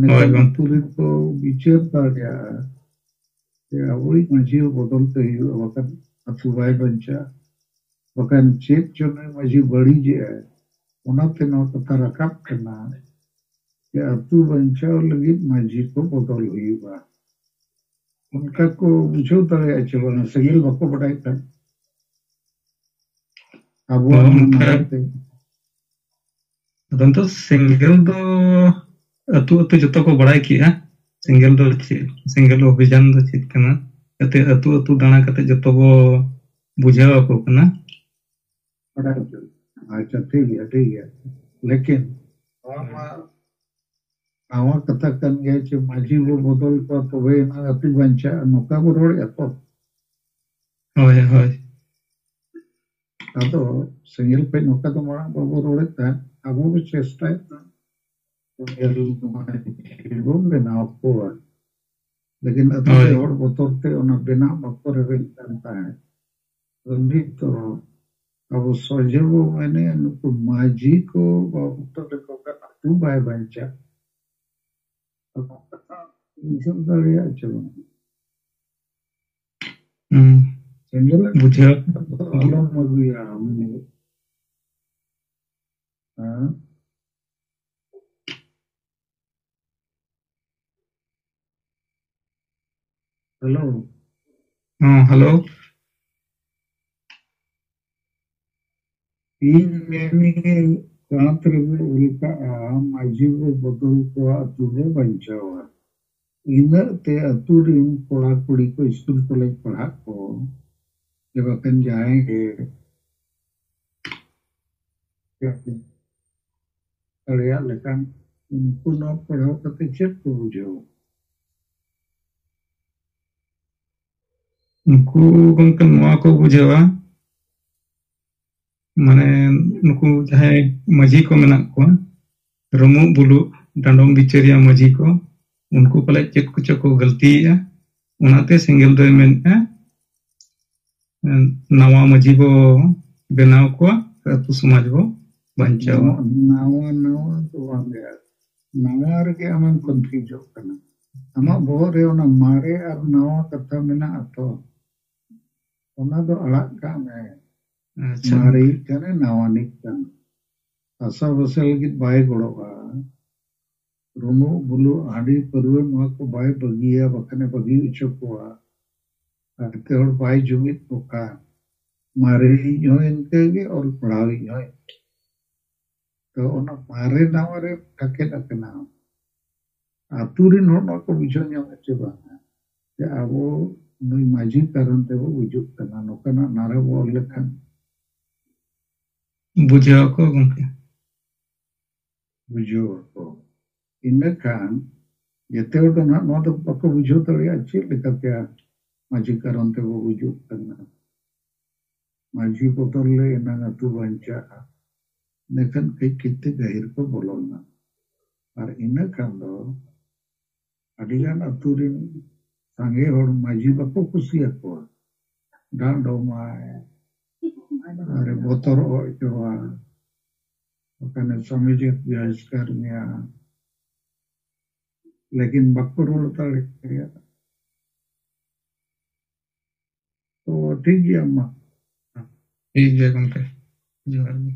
ᱦᱳᱭ, ᱮᱱᱠᱷᱟᱱ ᱜᱚᱢᱠᱮ᱾ ᱟᱹᱛᱩ ᱨᱮᱠᱚ ᱵᱤᱪᱟᱹᱨ ᱫᱟᱲᱮᱭᱟᱜᱼᱟ ᱡᱮ ᱟᱵᱚᱭᱤᱡ ᱢᱟᱹᱡᱷᱤ ᱵᱚᱫᱚᱞ ᱛᱮ ᱦᱩᱭᱩᱜᱼᱟ, ᱵᱟᱠᱷᱟᱱ ᱟᱹᱛᱩ ᱵᱟᱭ ᱵᱟᱧᱪᱟᱜᱼᱟ᱾ ᱵᱟᱠᱷᱟᱱ ᱪᱮᱫ ᱪᱚ ᱱᱩᱭ ᱢᱟᱹᱡᱷᱤ ᱵᱟᱹᱲᱤᱡᱮᱜᱼᱟᱭ, ᱚᱱᱟᱛᱮ ᱱᱚᱣᱟ ᱠᱟᱛᱷᱟ ᱨᱟᱠᱟᱵ ᱠᱟᱱᱟ ᱡᱮ ᱟᱹᱛᱩ ᱵᱟᱧᱪᱟᱣ ᱞᱟᱹᱜᱤᱫ ᱢᱟᱹᱡᱷᱤ ᱠᱚ ᱵᱚᱫᱚᱞ ᱦᱩᱭᱩᱜᱼᱟ᱾ ᱚᱱᱠᱟ ᱠᱚ ᱵᱩᱡᱷᱟᱹᱣ ᱫᱟᱲᱮᱭᱟᱜᱼᱟ ᱪᱮ ᱵᱟᱝᱟ? ᱥᱮᱸᱜᱮᱞ ᱵᱟᱠᱚ ᱵᱟᱰᱟᱭ ᱠᱷᱟᱱ ᱟᱵᱚᱣᱟᱜ ᱦᱚᱸ, ᱱᱚᱣᱟ ᱚᱱᱠᱟ᱾ ᱱᱟᱜᱟᱢ ᱛᱮ᱾ ᱟᱫᱚ ᱱᱤᱛᱚᱜ ᱥᱮᱸᱜᱮᱞ ᱫᱚ ᱟᱹᱛᱩ ᱟᱹᱛᱩ ᱡᱚᱛᱚ ᱠᱚ ᱵᱟᱲᱟᱭ ᱠᱮᱜᱼᱟ, ᱥᱮᱸᱜᱮᱞ ᱫᱚ ᱪᱮᱫ, ᱥᱮᱸᱜᱮᱞ ᱚᱵᱷᱤᱡᱟᱱ ᱫᱚ ᱪᱮᱫ ᱠᱟᱱᱟ, ᱡᱟᱛᱮ ᱟᱹᱛᱩ ᱟᱹᱛᱩ ᱫᱟᱬᱟ ᱠᱟᱛᱮ ᱡᱚᱛᱚ ᱵᱚ ᱵᱩᱡᱷᱟᱹᱣ ᱟᱠᱚ ᱠᱟᱱᱟ᱾ ᱵᱟᱰᱟᱭ ᱦᱚᱪᱚ᱾ ᱟᱪᱪᱷᱟ, ᱴᱷᱤᱠ ᱜᱮᱭᱟ, ᱴᱷᱤᱠ ᱜᱮᱭᱟ᱾ ᱞᱮᱠᱤᱱ ᱱᱚᱣᱟ ᱢᱟ ᱱᱟᱣᱟ ᱠᱟᱛᱷᱟ ᱠᱟᱱ ᱜᱮᱭᱟ ᱡᱮ ᱢᱟᱹᱡᱷᱤ ᱵᱚ ᱵᱚᱫᱚᱞ ᱠᱚᱣᱟ, ᱛᱚᱵᱮ ᱮᱱᱟᱝ ᱟᱹᱛᱩ ᱵᱟᱧᱪᱟᱜᱼᱟ, ᱱᱚᱝᱠᱟ ᱵᱚ ᱨᱚᱲᱮᱫᱼᱟ ᱛᱚ᱾ ᱦᱳᱭ, ᱦᱳᱭ᱾ ᱟᱫᱚ ᱥᱮᱸᱜᱮᱞ ᱠᱷᱚᱱ ᱱᱚᱝᱠᱟ ᱫᱚ ᱢᱟᱲᱟᱝ ᱵᱟᱵᱚ ᱨᱚᱲᱮᱫ ᱛᱟᱦᱮᱸᱫ, ᱟᱵᱚ ᱵᱚ ᱪᱮᱥᱴᱟᱭᱮᱫ ᱛᱟᱦᱮᱸᱫ᱾ ᱥᱮᱸᱜᱮᱞ ᱢᱟᱹᱡᱷᱤ ᱵᱚ ᱵᱮᱱᱟᱣ ᱠᱚᱣᱟ, ᱞᱮᱠᱤᱱ ᱟᱹᱛᱩ ᱨᱮ ᱦᱳᱭ᱾ ᱦᱚᱲ ᱵᱚᱛᱚᱨ ᱛᱮ ᱚᱱᱟ ᱵᱮᱱᱟᱣ ᱵᱟᱠᱚ ᱨᱮᱵᱮᱱ ᱠᱟᱱ ᱛᱟᱦᱮᱸᱫ᱾ ᱱᱤᱛ ᱫᱚ ᱟᱵᱚ ᱥᱚᱡᱷᱮ ᱵᱚ ᱢᱮᱱᱮᱫᱼᱟ, ᱱᱩᱠᱩ ᱢᱟᱹᱡᱷᱤ ᱠᱚ ᱵᱟᱵᱚ ᱵᱚᱛᱚᱨ ᱞᱮᱠᱚ ᱠᱷᱟᱱ ᱟᱹᱛᱩ ᱵᱟᱭ ᱵᱟᱧᱪᱟᱜ᱾ ᱟᱫᱚ ᱠᱟᱛᱷᱟ ᱵᱩᱡᱷᱟᱹᱣ ᱫᱟᱲᱮᱭᱟᱜ ᱪᱮ ᱵᱟᱝ? ᱦᱩᱸ᱾ ᱥᱮᱸᱜᱮᱞ ᱵᱩᱡᱷᱟᱹᱣ᱾ ᱟᱞᱚᱢ ᱟᱹᱜᱩᱭᱟ ᱟᱢ᱾ ᱦᱮᱸ? ᱦᱮᱞᱳ᱾ ᱦᱮᱸ, ᱦᱮᱞᱳ᱾ ᱤᱧ ᱢᱮᱱᱤᱧ, ᱠᱟᱸᱛ ᱨᱮᱵᱚ ᱚᱞ ᱠᱟᱜᱼᱟ, ᱢᱟᱹᱡᱷᱤ ᱵᱚ ᱵᱚᱫᱚᱞ ᱠᱚᱣᱟ, ᱟᱹᱛᱩ ᱵᱚ ᱵᱟᱧᱪᱟᱣᱟ᱾ ᱤᱱᱟᱹᱜ ᱛᱮ ᱟᱹᱛᱩ ᱨᱤᱱ ᱠᱚᱲᱟ ᱠᱩᱲᱤ ᱠᱚ ᱥᱠᱩᱞ ᱠᱚᱞᱮᱡᱽ ᱯᱟᱲᱦᱟᱜ ᱠᱚ, ᱡᱮ ᱵᱟᱠᱷᱟᱱ ᱡᱟᱦᱟᱸᱭ ᱜᱮ ᱫᱟᱲᱮᱭᱟᱜ ᱞᱮᱠᱟᱱ, ᱩᱱᱠᱩ ᱱᱚᱣᱟ ᱯᱟᱲᱦᱟᱣ ᱠᱟᱛᱮ ᱪᱮᱫ ᱠᱚ ᱵᱩᱡᱷᱟᱹᱣᱟ? ᱩᱱᱠᱩ ᱜᱚᱢᱠᱮ ᱱᱚᱣᱟ ᱠᱚ ᱵᱩᱡᱷᱟᱹᱣᱟ, ᱢᱟᱱᱮ ᱱᱩᱠᱩ ᱡᱟᱦᱟᱸᱭ ᱢᱟᱹᱡᱷᱤ ᱠᱚ ᱢᱮᱱᱟᱜ ᱠᱚᱣᱟ, ᱨᱩᱢᱩᱜ ᱵᱩᱞᱩᱜ ᱰᱟᱸᱰᱚᱢ ᱵᱤᱪᱟᱹᱨᱤᱭᱟᱹ ᱢᱟᱹᱡᱷᱤ ᱠᱚ, ᱩᱱᱠᱩ ᱯᱟᱞᱮ ᱪᱮᱫ ᱠᱚᱪᱚ ᱠᱚ ᱜᱟᱹᱞᱛᱤᱭᱮᱜᱼᱟ, ᱚᱱᱟᱛᱮ ᱥᱮᱸᱜᱮᱞ ᱫᱚᱭ ᱢᱮᱱᱮᱫᱼᱟ, ᱱᱟᱣᱟ ᱢᱟᱹᱡᱷᱤ ᱵᱚ ᱵᱮᱱᱟᱣ ᱠᱚᱣᱟ, ᱟᱹᱛᱩ ᱥᱚᱢᱟᱡᱽ ᱵᱚ ᱵᱟᱧᱪᱟᱣᱟ᱾ ᱱᱟᱣᱟ, ᱱᱟᱣᱟ, ᱱᱟᱣᱟ ᱫᱚ ᱵᱟᱝ ᱜᱮ᱾ ᱱᱟᱣᱟ ᱨᱮᱜᱮ ᱟᱢᱮᱢ ᱠᱚᱱᱯᱷᱤᱭᱩᱡᱚᱜ ᱠᱟᱱᱟ᱾ ᱟᱢᱟᱜ ᱵᱚᱦᱚᱜ ᱨᱮ ᱚᱱᱟ ᱢᱟᱨᱮ ᱟᱨ ᱱᱟᱣᱟ ᱠᱟᱛᱷᱟ ᱢᱮᱱᱟᱜᱼᱟ ᱛᱚ, ᱚᱱᱟ ᱫᱚ ᱟᱲᱟᱜ ᱠᱟᱜ ᱢᱮ᱾ ᱟᱪᱪᱷᱟ᱾ ᱢᱟᱨᱮᱭᱤᱡ ᱠᱟᱱᱟᱭ, ᱱᱟᱣᱟᱱᱤᱡ ᱠᱟᱱᱟ᱾ ᱦᱟᱥᱟ ᱵᱷᱟᱥᱟ ᱞᱟᱹᱜᱤᱫ ᱵᱟᱭ ᱜᱚᱲᱚᱜᱼᱟ᱾ ᱨᱩᱢᱩᱜ ᱵᱩᱞᱩᱜ ᱦᱟᱺᱰᱤ ᱯᱟᱹᱨᱣᱟᱹ ᱱᱚᱣᱟ ᱠᱚ ᱵᱟᱭ ᱵᱟᱹᱜᱤᱭᱟ, ᱵᱟᱠᱷᱟᱱᱮ ᱵᱟᱹᱜᱤ ᱦᱚᱪᱚ ᱠᱚᱣᱟ᱾ ᱟᱨ ᱦᱚᱲ ᱵᱟᱭ ᱡᱩᱢᱤᱫ ᱠᱚ ᱠᱷᱟᱱ, ᱢᱟᱨᱮᱭᱤᱡ ᱦᱚᱸ ᱤᱱᱠᱟᱹ ᱜᱮ, ᱚᱞ ᱯᱟᱲᱦᱟᱣᱤᱡ ᱦᱚᱸ ᱤᱱᱠᱟᱹ᱾ ᱛᱚ ᱚᱱᱟ ᱢᱟᱨᱮ ᱱᱟᱣᱟ ᱨᱮ ᱴᱟᱠᱮᱫ ᱟᱠᱟᱱᱟ᱾ ᱟᱹᱛᱩ ᱨᱤᱱ ᱦᱚᱲ ᱱᱚᱣᱟ ᱠᱚ ᱵᱩᱡᱷᱟᱹᱣ ᱧᱟᱢᱟ ᱪᱮ ᱵᱟᱝᱟ ᱡᱮ ᱟᱵᱚ ᱱᱩᱭ ᱢᱟᱹᱡᱷᱤ ᱠᱟᱨᱚᱱ ᱛᱮᱵᱚ ᱜᱩᱡᱩᱜ ᱠᱟᱱᱟ, ᱱᱚᱝᱠᱟᱱᱟᱜ ᱱᱟᱨᱟ ᱵᱚ ᱚᱞ ᱞᱮᱠᱷᱟᱱ? ᱵᱩᱡᱷᱟᱹᱣ ᱟᱠᱚ ᱜᱚᱢᱠᱮ᱾ ᱵᱩᱡᱷᱟᱹᱣ ᱟᱠᱚ᱾ ᱤᱱᱟᱹ ᱠᱷᱟᱱ ᱡᱮᱛᱮ ᱦᱚᱲ ᱫᱚ ᱱᱟᱦᱟᱜ ᱱᱚᱣᱟ ᱫᱚ ᱵᱟᱠᱚ ᱵᱩᱡᱷᱟᱹᱣ ᱫᱟᱲᱮᱭᱟᱜᱼᱟ, ᱪᱮᱫ ᱞᱮᱠᱟᱛᱮ ᱢᱟᱹᱡᱷᱤ ᱠᱟᱨᱚᱱ ᱛᱮᱵᱚ ᱜᱩᱡᱩᱜ ᱠᱟᱱᱟ᱾ ᱢᱟᱹᱡᱷᱤ ᱵᱚᱫᱚᱞ ᱞᱮ ᱮᱱᱟᱝ ᱟᱹᱛᱩ ᱵᱟᱧᱪᱟᱜᱼᱟ᱾ ᱤᱱᱟᱹᱠᱷᱟᱱ ᱠᱟᱹᱡ ᱠᱟᱹᱡ ᱛᱮ ᱜᱟᱹᱦᱤᱨ ᱠᱚ ᱵᱚᱞᱚᱱᱟ᱾ ᱟᱨ ᱤᱱᱟᱹ ᱠᱷᱟᱱ ᱫᱚ ᱟᱹᱰᱤᱜᱟᱱ ᱟᱹᱛᱩ ᱨᱮᱱ ᱥᱟᱸᱜᱮ ᱦᱚᱲ ᱢᱟᱹᱡᱷᱤ ᱵᱟᱠᱚ ᱠᱩᱥᱤᱭᱟᱠᱚᱣᱟ᱾ ᱰᱟᱸᱰᱚᱢᱟᱭ, ᱟᱨ ᱵᱚᱛᱚᱨᱚᱜ ᱦᱚᱪᱚᱣᱟ, ᱵᱟᱠᱷᱟᱱ ᱥᱟᱢᱤᱡᱤᱠ ᱵᱚᱦᱤᱥᱠᱟᱨ ᱢᱮᱭᱟ, ᱞᱮᱠᱤᱱ ᱵᱟᱠᱚ ᱨᱩᱣᱟᱹᱲ ᱫᱟᱲᱮᱭᱟᱜᱼᱟ᱾ ᱛᱚ ᱴᱷᱤᱠ ᱜᱮᱭᱟ ᱢᱟ᱾ ᱴᱷᱤᱠ ᱜᱮᱭᱟ ᱜᱚᱢᱠᱮ, ᱡᱚᱦᱟᱨ ᱜᱮ᱾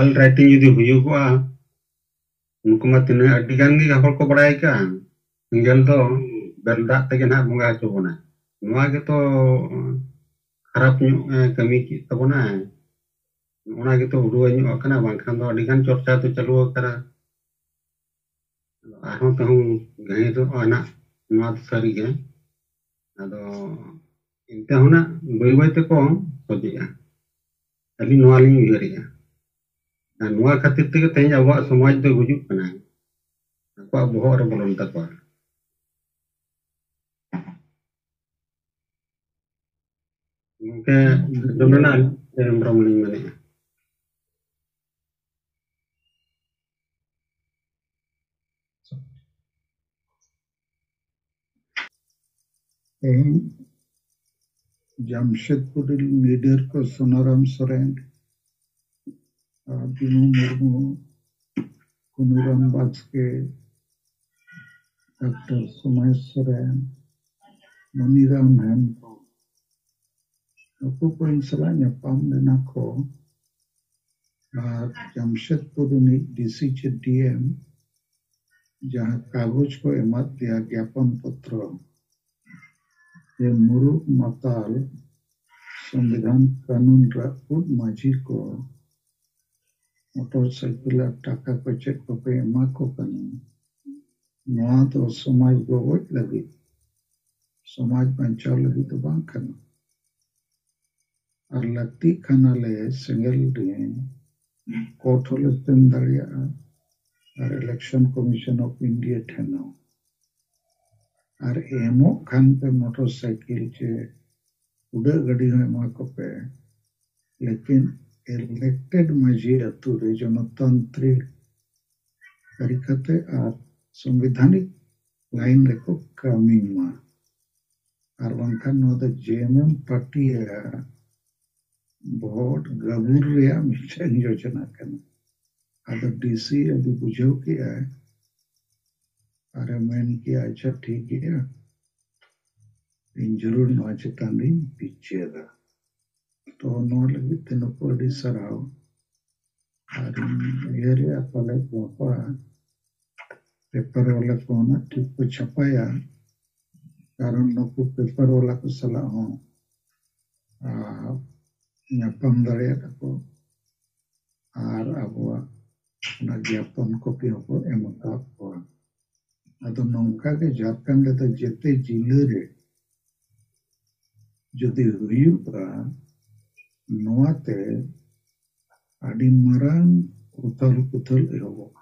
ᱚᱞ ᱨᱟᱭᱴᱤᱝ ᱡᱩᱫᱤ ᱦᱩᱭᱩᱜᱚᱜᱼᱟ, ᱩᱱᱠᱩ ᱢᱟ ᱛᱤᱱᱟᱹᱜ ᱟᱹᱰᱤ ᱜᱟᱱ ᱜᱮ ᱦᱚᱲ ᱠᱚ ᱵᱟᱲᱟᱭ ᱠᱟᱱ, ᱥᱮᱸᱜᱮᱞ ᱫᱚ ᱵᱮᱨᱮᱞ ᱫᱟᱜ ᱛᱮᱜᱮ ᱱᱟᱦᱟᱜ ᱵᱚᱸᱜᱟ ᱦᱚᱪᱚ ᱵᱚᱱᱟ᱾ ᱱᱚᱣᱟ ᱜᱮᱛᱚ ᱠᱷᱟᱨᱟᱯ ᱧᱚᱜ ᱮ ᱠᱟᱹᱢᱤ ᱠᱮᱫ ᱛᱟᱵᱚᱱᱟᱭ᱾ ᱚᱱᱟ ᱜᱮᱛᱚ ᱩᱰᱩᱣᱟᱹ ᱧᱚᱜ ᱟᱠᱟᱱᱟ, ᱵᱟᱝᱠᱷᱟᱱ ᱫᱚ ᱟᱹᱰᱤ ᱜᱟᱱ ᱪᱚᱨᱪᱟ ᱫᱚ ᱪᱟᱹᱞᱩ ᱟᱠᱟᱱᱟ᱾ ᱟᱨᱦᱚᱸ ᱛᱟᱦᱩᱸ ᱜᱟᱹᱦᱤᱨᱚᱜᱼᱟ ᱱᱟᱜ ᱱᱚᱣᱟ ᱫᱚ ᱥᱟᱹᱨᱤ ᱜᱮ᱾ ᱟᱫᱚ ᱮᱱᱛᱮ ᱦᱚᱸ ᱱᱟᱜ ᱵᱟᱹᱭ ᱵᱟᱹᱭ ᱛᱮᱠᱚ ᱥᱚᱡᱷᱮᱜᱼᱟ, ᱟᱹᱞᱤᱧ ᱱᱚᱣᱟ ᱞᱤᱧ ᱩᱭᱦᱟᱹᱨᱮᱜᱼᱟ᱾ ᱟᱨ ᱱᱚᱣᱟ ᱠᱷᱟᱹᱛᱤᱨ ᱛᱮᱜᱮ ᱛᱮᱦᱮᱧ ᱟᱵᱚᱣᱟᱜ ᱥᱚᱢᱟᱡᱽ ᱫᱚ ᱜᱩᱡᱩᱜ ᱠᱟᱱᱟ, ᱟᱠᱚᱣᱟᱜ ᱵᱚᱦᱚᱜ ᱨᱮ ᱵᱚᱞᱚᱱ ᱛᱟᱠᱚᱣᱟ᱾ ᱜᱚᱢᱠᱮ, ᱟᱸᱡᱚᱢ ᱨᱮᱱᱟᱜ ᱟᱹᱞᱤᱧ ᱦᱮᱢᱵᱨᱚᱢ ᱞᱤᱧ ᱢᱮᱱᱮᱫᱼᱟ᱾ ᱛᱮᱦᱮᱧ ᱡᱟᱢᱥᱮᱫᱽᱯᱩᱨ ᱨᱮᱱ ᱞᱤᱰᱟᱨ ᱠᱚ ᱥᱳᱱᱟᱨᱟᱢ ᱥᱚᱨᱮᱱ, ᱟᱨ ᱵᱤᱱᱩ ᱢᱩᱨᱢᱩ, ᱠᱩᱱᱩᱨᱟᱢ ᱵᱟᱥᱠᱮ, ᱰᱟᱠᱛᱟᱨ ᱥᱳᱢᱟᱭ ᱥᱚᱨᱮᱱ, ᱢᱚᱱᱤᱨᱟᱢ ᱦᱮᱢᱵᱨᱚᱢ, ᱱᱩᱠᱩ ᱠᱚ ᱤᱧ ᱥᱟᱞᱟᱜ ᱧᱟᱯᱟᱢ ᱞᱮᱱᱟ ᱠᱚ᱾ ᱟᱨ ᱡᱟᱢᱥᱮᱫᱽᱯᱩᱨ ᱨᱤᱱᱤᱡ ᱰᱤᱥᱤ ᱪᱮ ᱰᱤᱮᱢ ᱡᱟᱦᱟᱸ ᱠᱟᱜᱚᱡᱽ ᱠᱚ ᱮᱢᱟᱫ ᱫᱮᱭᱟ, ᱜᱮᱯᱚᱱ ᱯᱚᱛᱨᱚ, ᱡᱮ ᱢᱩᱨᱩᱠ ᱢᱟᱛᱟᱞ ᱥᱚᱝᱵᱤᱫᱷᱟᱱ ᱠᱟᱹᱱᱩᱱ ᱨᱟᱹᱯᱩᱫ ᱢᱟᱹᱡᱷᱤ ᱠᱚ ᱢᱚᱴᱚᱨ ᱥᱟᱭᱠᱮᱞ ᱟᱨ ᱴᱟᱠᱟ ᱠᱚ ᱪᱮᱫ ᱠᱚᱯᱮ ᱮᱢᱟ ᱠᱚ ᱠᱟᱱᱟ? ᱱᱚᱣᱟ ᱫᱚ ᱥᱚᱢᱟᱡᱽ ᱜᱚᱜᱚᱡ ᱞᱟᱹᱜᱤᱫ ᱥᱚᱢᱟᱡᱽ ᱵᱟᱧᱪᱟᱣ ᱞᱟᱹᱜᱤᱫ ᱫᱚ ᱵᱟᱝ ᱠᱟᱱᱟ᱾ ᱟᱨ ᱞᱟᱹᱠᱛᱤᱜ ᱠᱷᱟᱱ ᱟᱞᱮ ᱥᱮᱸᱜᱮᱞ ᱨᱮ ᱠᱳᱨᱴ ᱦᱚᱸᱞᱮ ᱥᱮᱱ ᱫᱟᱲᱮᱭᱟᱜᱼᱟ ᱟᱨ Election Commission of India ᱴᱷᱮᱱ ᱦᱚᱸ᱾ ᱟᱨ ᱮᱢᱚᱜ ᱠᱷᱟᱱ ᱯᱮ ᱢᱚᱴᱚᱨ ᱥᱟᱭᱠᱮᱞ ᱪᱮ ᱩᱰᱟᱹᱜ ᱜᱟᱹᱰᱤ ᱦᱚᱸ ᱮᱢᱟ ᱠᱚᱯᱮ, ᱞᱮᱠᱤᱱ elected ᱢᱟᱹᱡᱷᱤ ᱟᱹᱛᱩ ᱨᱮ ᱡᱚᱱᱚᱛᱟᱱᱛᱨᱤᱠ ᱛᱟᱹᱨᱤᱠᱟᱛᱮ ᱟᱨ ᱥᱚᱝᱵᱤᱫᱷᱟᱱᱤᱠ ᱞᱟᱭᱤᱱ ᱨᱮᱠᱚ ᱠᱟᱹᱢᱤ ᱢᱟ᱾ ᱟᱨ ᱵᱟᱝᱠᱷᱟᱱ ᱱᱚᱣᱟ ᱫᱚ JMM ᱯᱟᱨᱴᱤᱭᱟᱜ ᱵᱷᱳᱴ ᱜᱟᱹᱵᱩᱨ ᱨᱮᱭᱟᱜ ᱢᱤᱫᱴᱮᱱ ᱡᱳᱡᱚᱱᱟ ᱠᱟᱱᱟ᱾ ᱟᱫᱚ ᱰᱤᱥᱤ ᱟᱹᱰᱤ ᱵᱩᱡᱷᱟᱹᱣ ᱠᱮᱜᱼᱟᱭ ᱟᱨᱮ ᱢᱮᱱ ᱠᱮᱜᱼᱟ, "ᱟᱪᱪᱷᱟ, ᱴᱷᱤᱠ ᱜᱮᱭᱟ, ᱤᱧ ᱡᱟᱹᱨᱩᱲ ᱱᱚᱣᱟ ᱪᱮᱛᱟᱱ ᱨᱤᱧ ᱵᱤᱪᱟᱹᱨᱟ᱾" ᱛᱚ ᱱᱚᱣᱟ ᱞᱟᱹᱜᱤᱫ ᱛᱮ ᱱᱩᱠᱩ ᱟᱹᱰᱤ ᱥᱟᱨᱦᱟᱣ᱾ ᱟᱨ ᱤᱧ ᱩᱭᱦᱟᱹᱨᱮᱜᱼᱟ ᱯᱟᱞᱮ ᱜᱟᱯᱟ ᱯᱮᱯᱟᱨ ᱵᱟᱞᱟ ᱠᱚ ᱚᱱᱟ ᱴᱷᱤᱠ ᱠᱚ ᱪᱷᱟᱯᱟᱭᱟ, ᱠᱟᱨᱚᱱ ᱱᱩᱠᱩ ᱯᱮᱯᱟᱨ ᱵᱟᱞᱟ ᱠᱚ ᱥᱟᱞᱟᱜ ᱦᱚᱸ ᱟᱨ ᱧᱟᱯᱟᱢ ᱫᱟᱲᱮᱭᱟᱜ ᱟᱠᱚ ᱟᱨ ᱟᱵᱚᱣᱟᱜ ᱚᱱᱟ ᱜᱮᱭᱟᱯᱚᱱ ᱠᱚᱯᱤ ᱦᱚᱸᱠᱚ ᱮᱢ ᱟᱠᱟᱫ ᱠᱚᱣᱟ᱾ ᱟᱫᱚ ᱱᱚᱝᱠᱟ ᱜᱮ ᱡᱷᱟᱲᱠᱷᱚᱸᱰ ᱨᱮᱫᱚ ᱡᱮᱛᱮ ᱡᱤᱞᱟᱹ ᱨᱮ ᱡᱩᱫᱤ ᱦᱩᱭᱩᱜᱼᱟ, ᱱᱚᱣᱟᱛᱮ ᱟᱹᱰᱤ ᱢᱟᱨᱟᱝ ᱩᱛᱷᱟᱹᱞ ᱯᱩᱛᱷᱟᱹᱞ ᱮᱦᱚᱵᱚᱜᱼᱟ᱾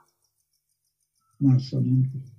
ᱢᱟ ᱥᱟᱹᱜᱩᱱ ᱠᱩᱥᱤ᱾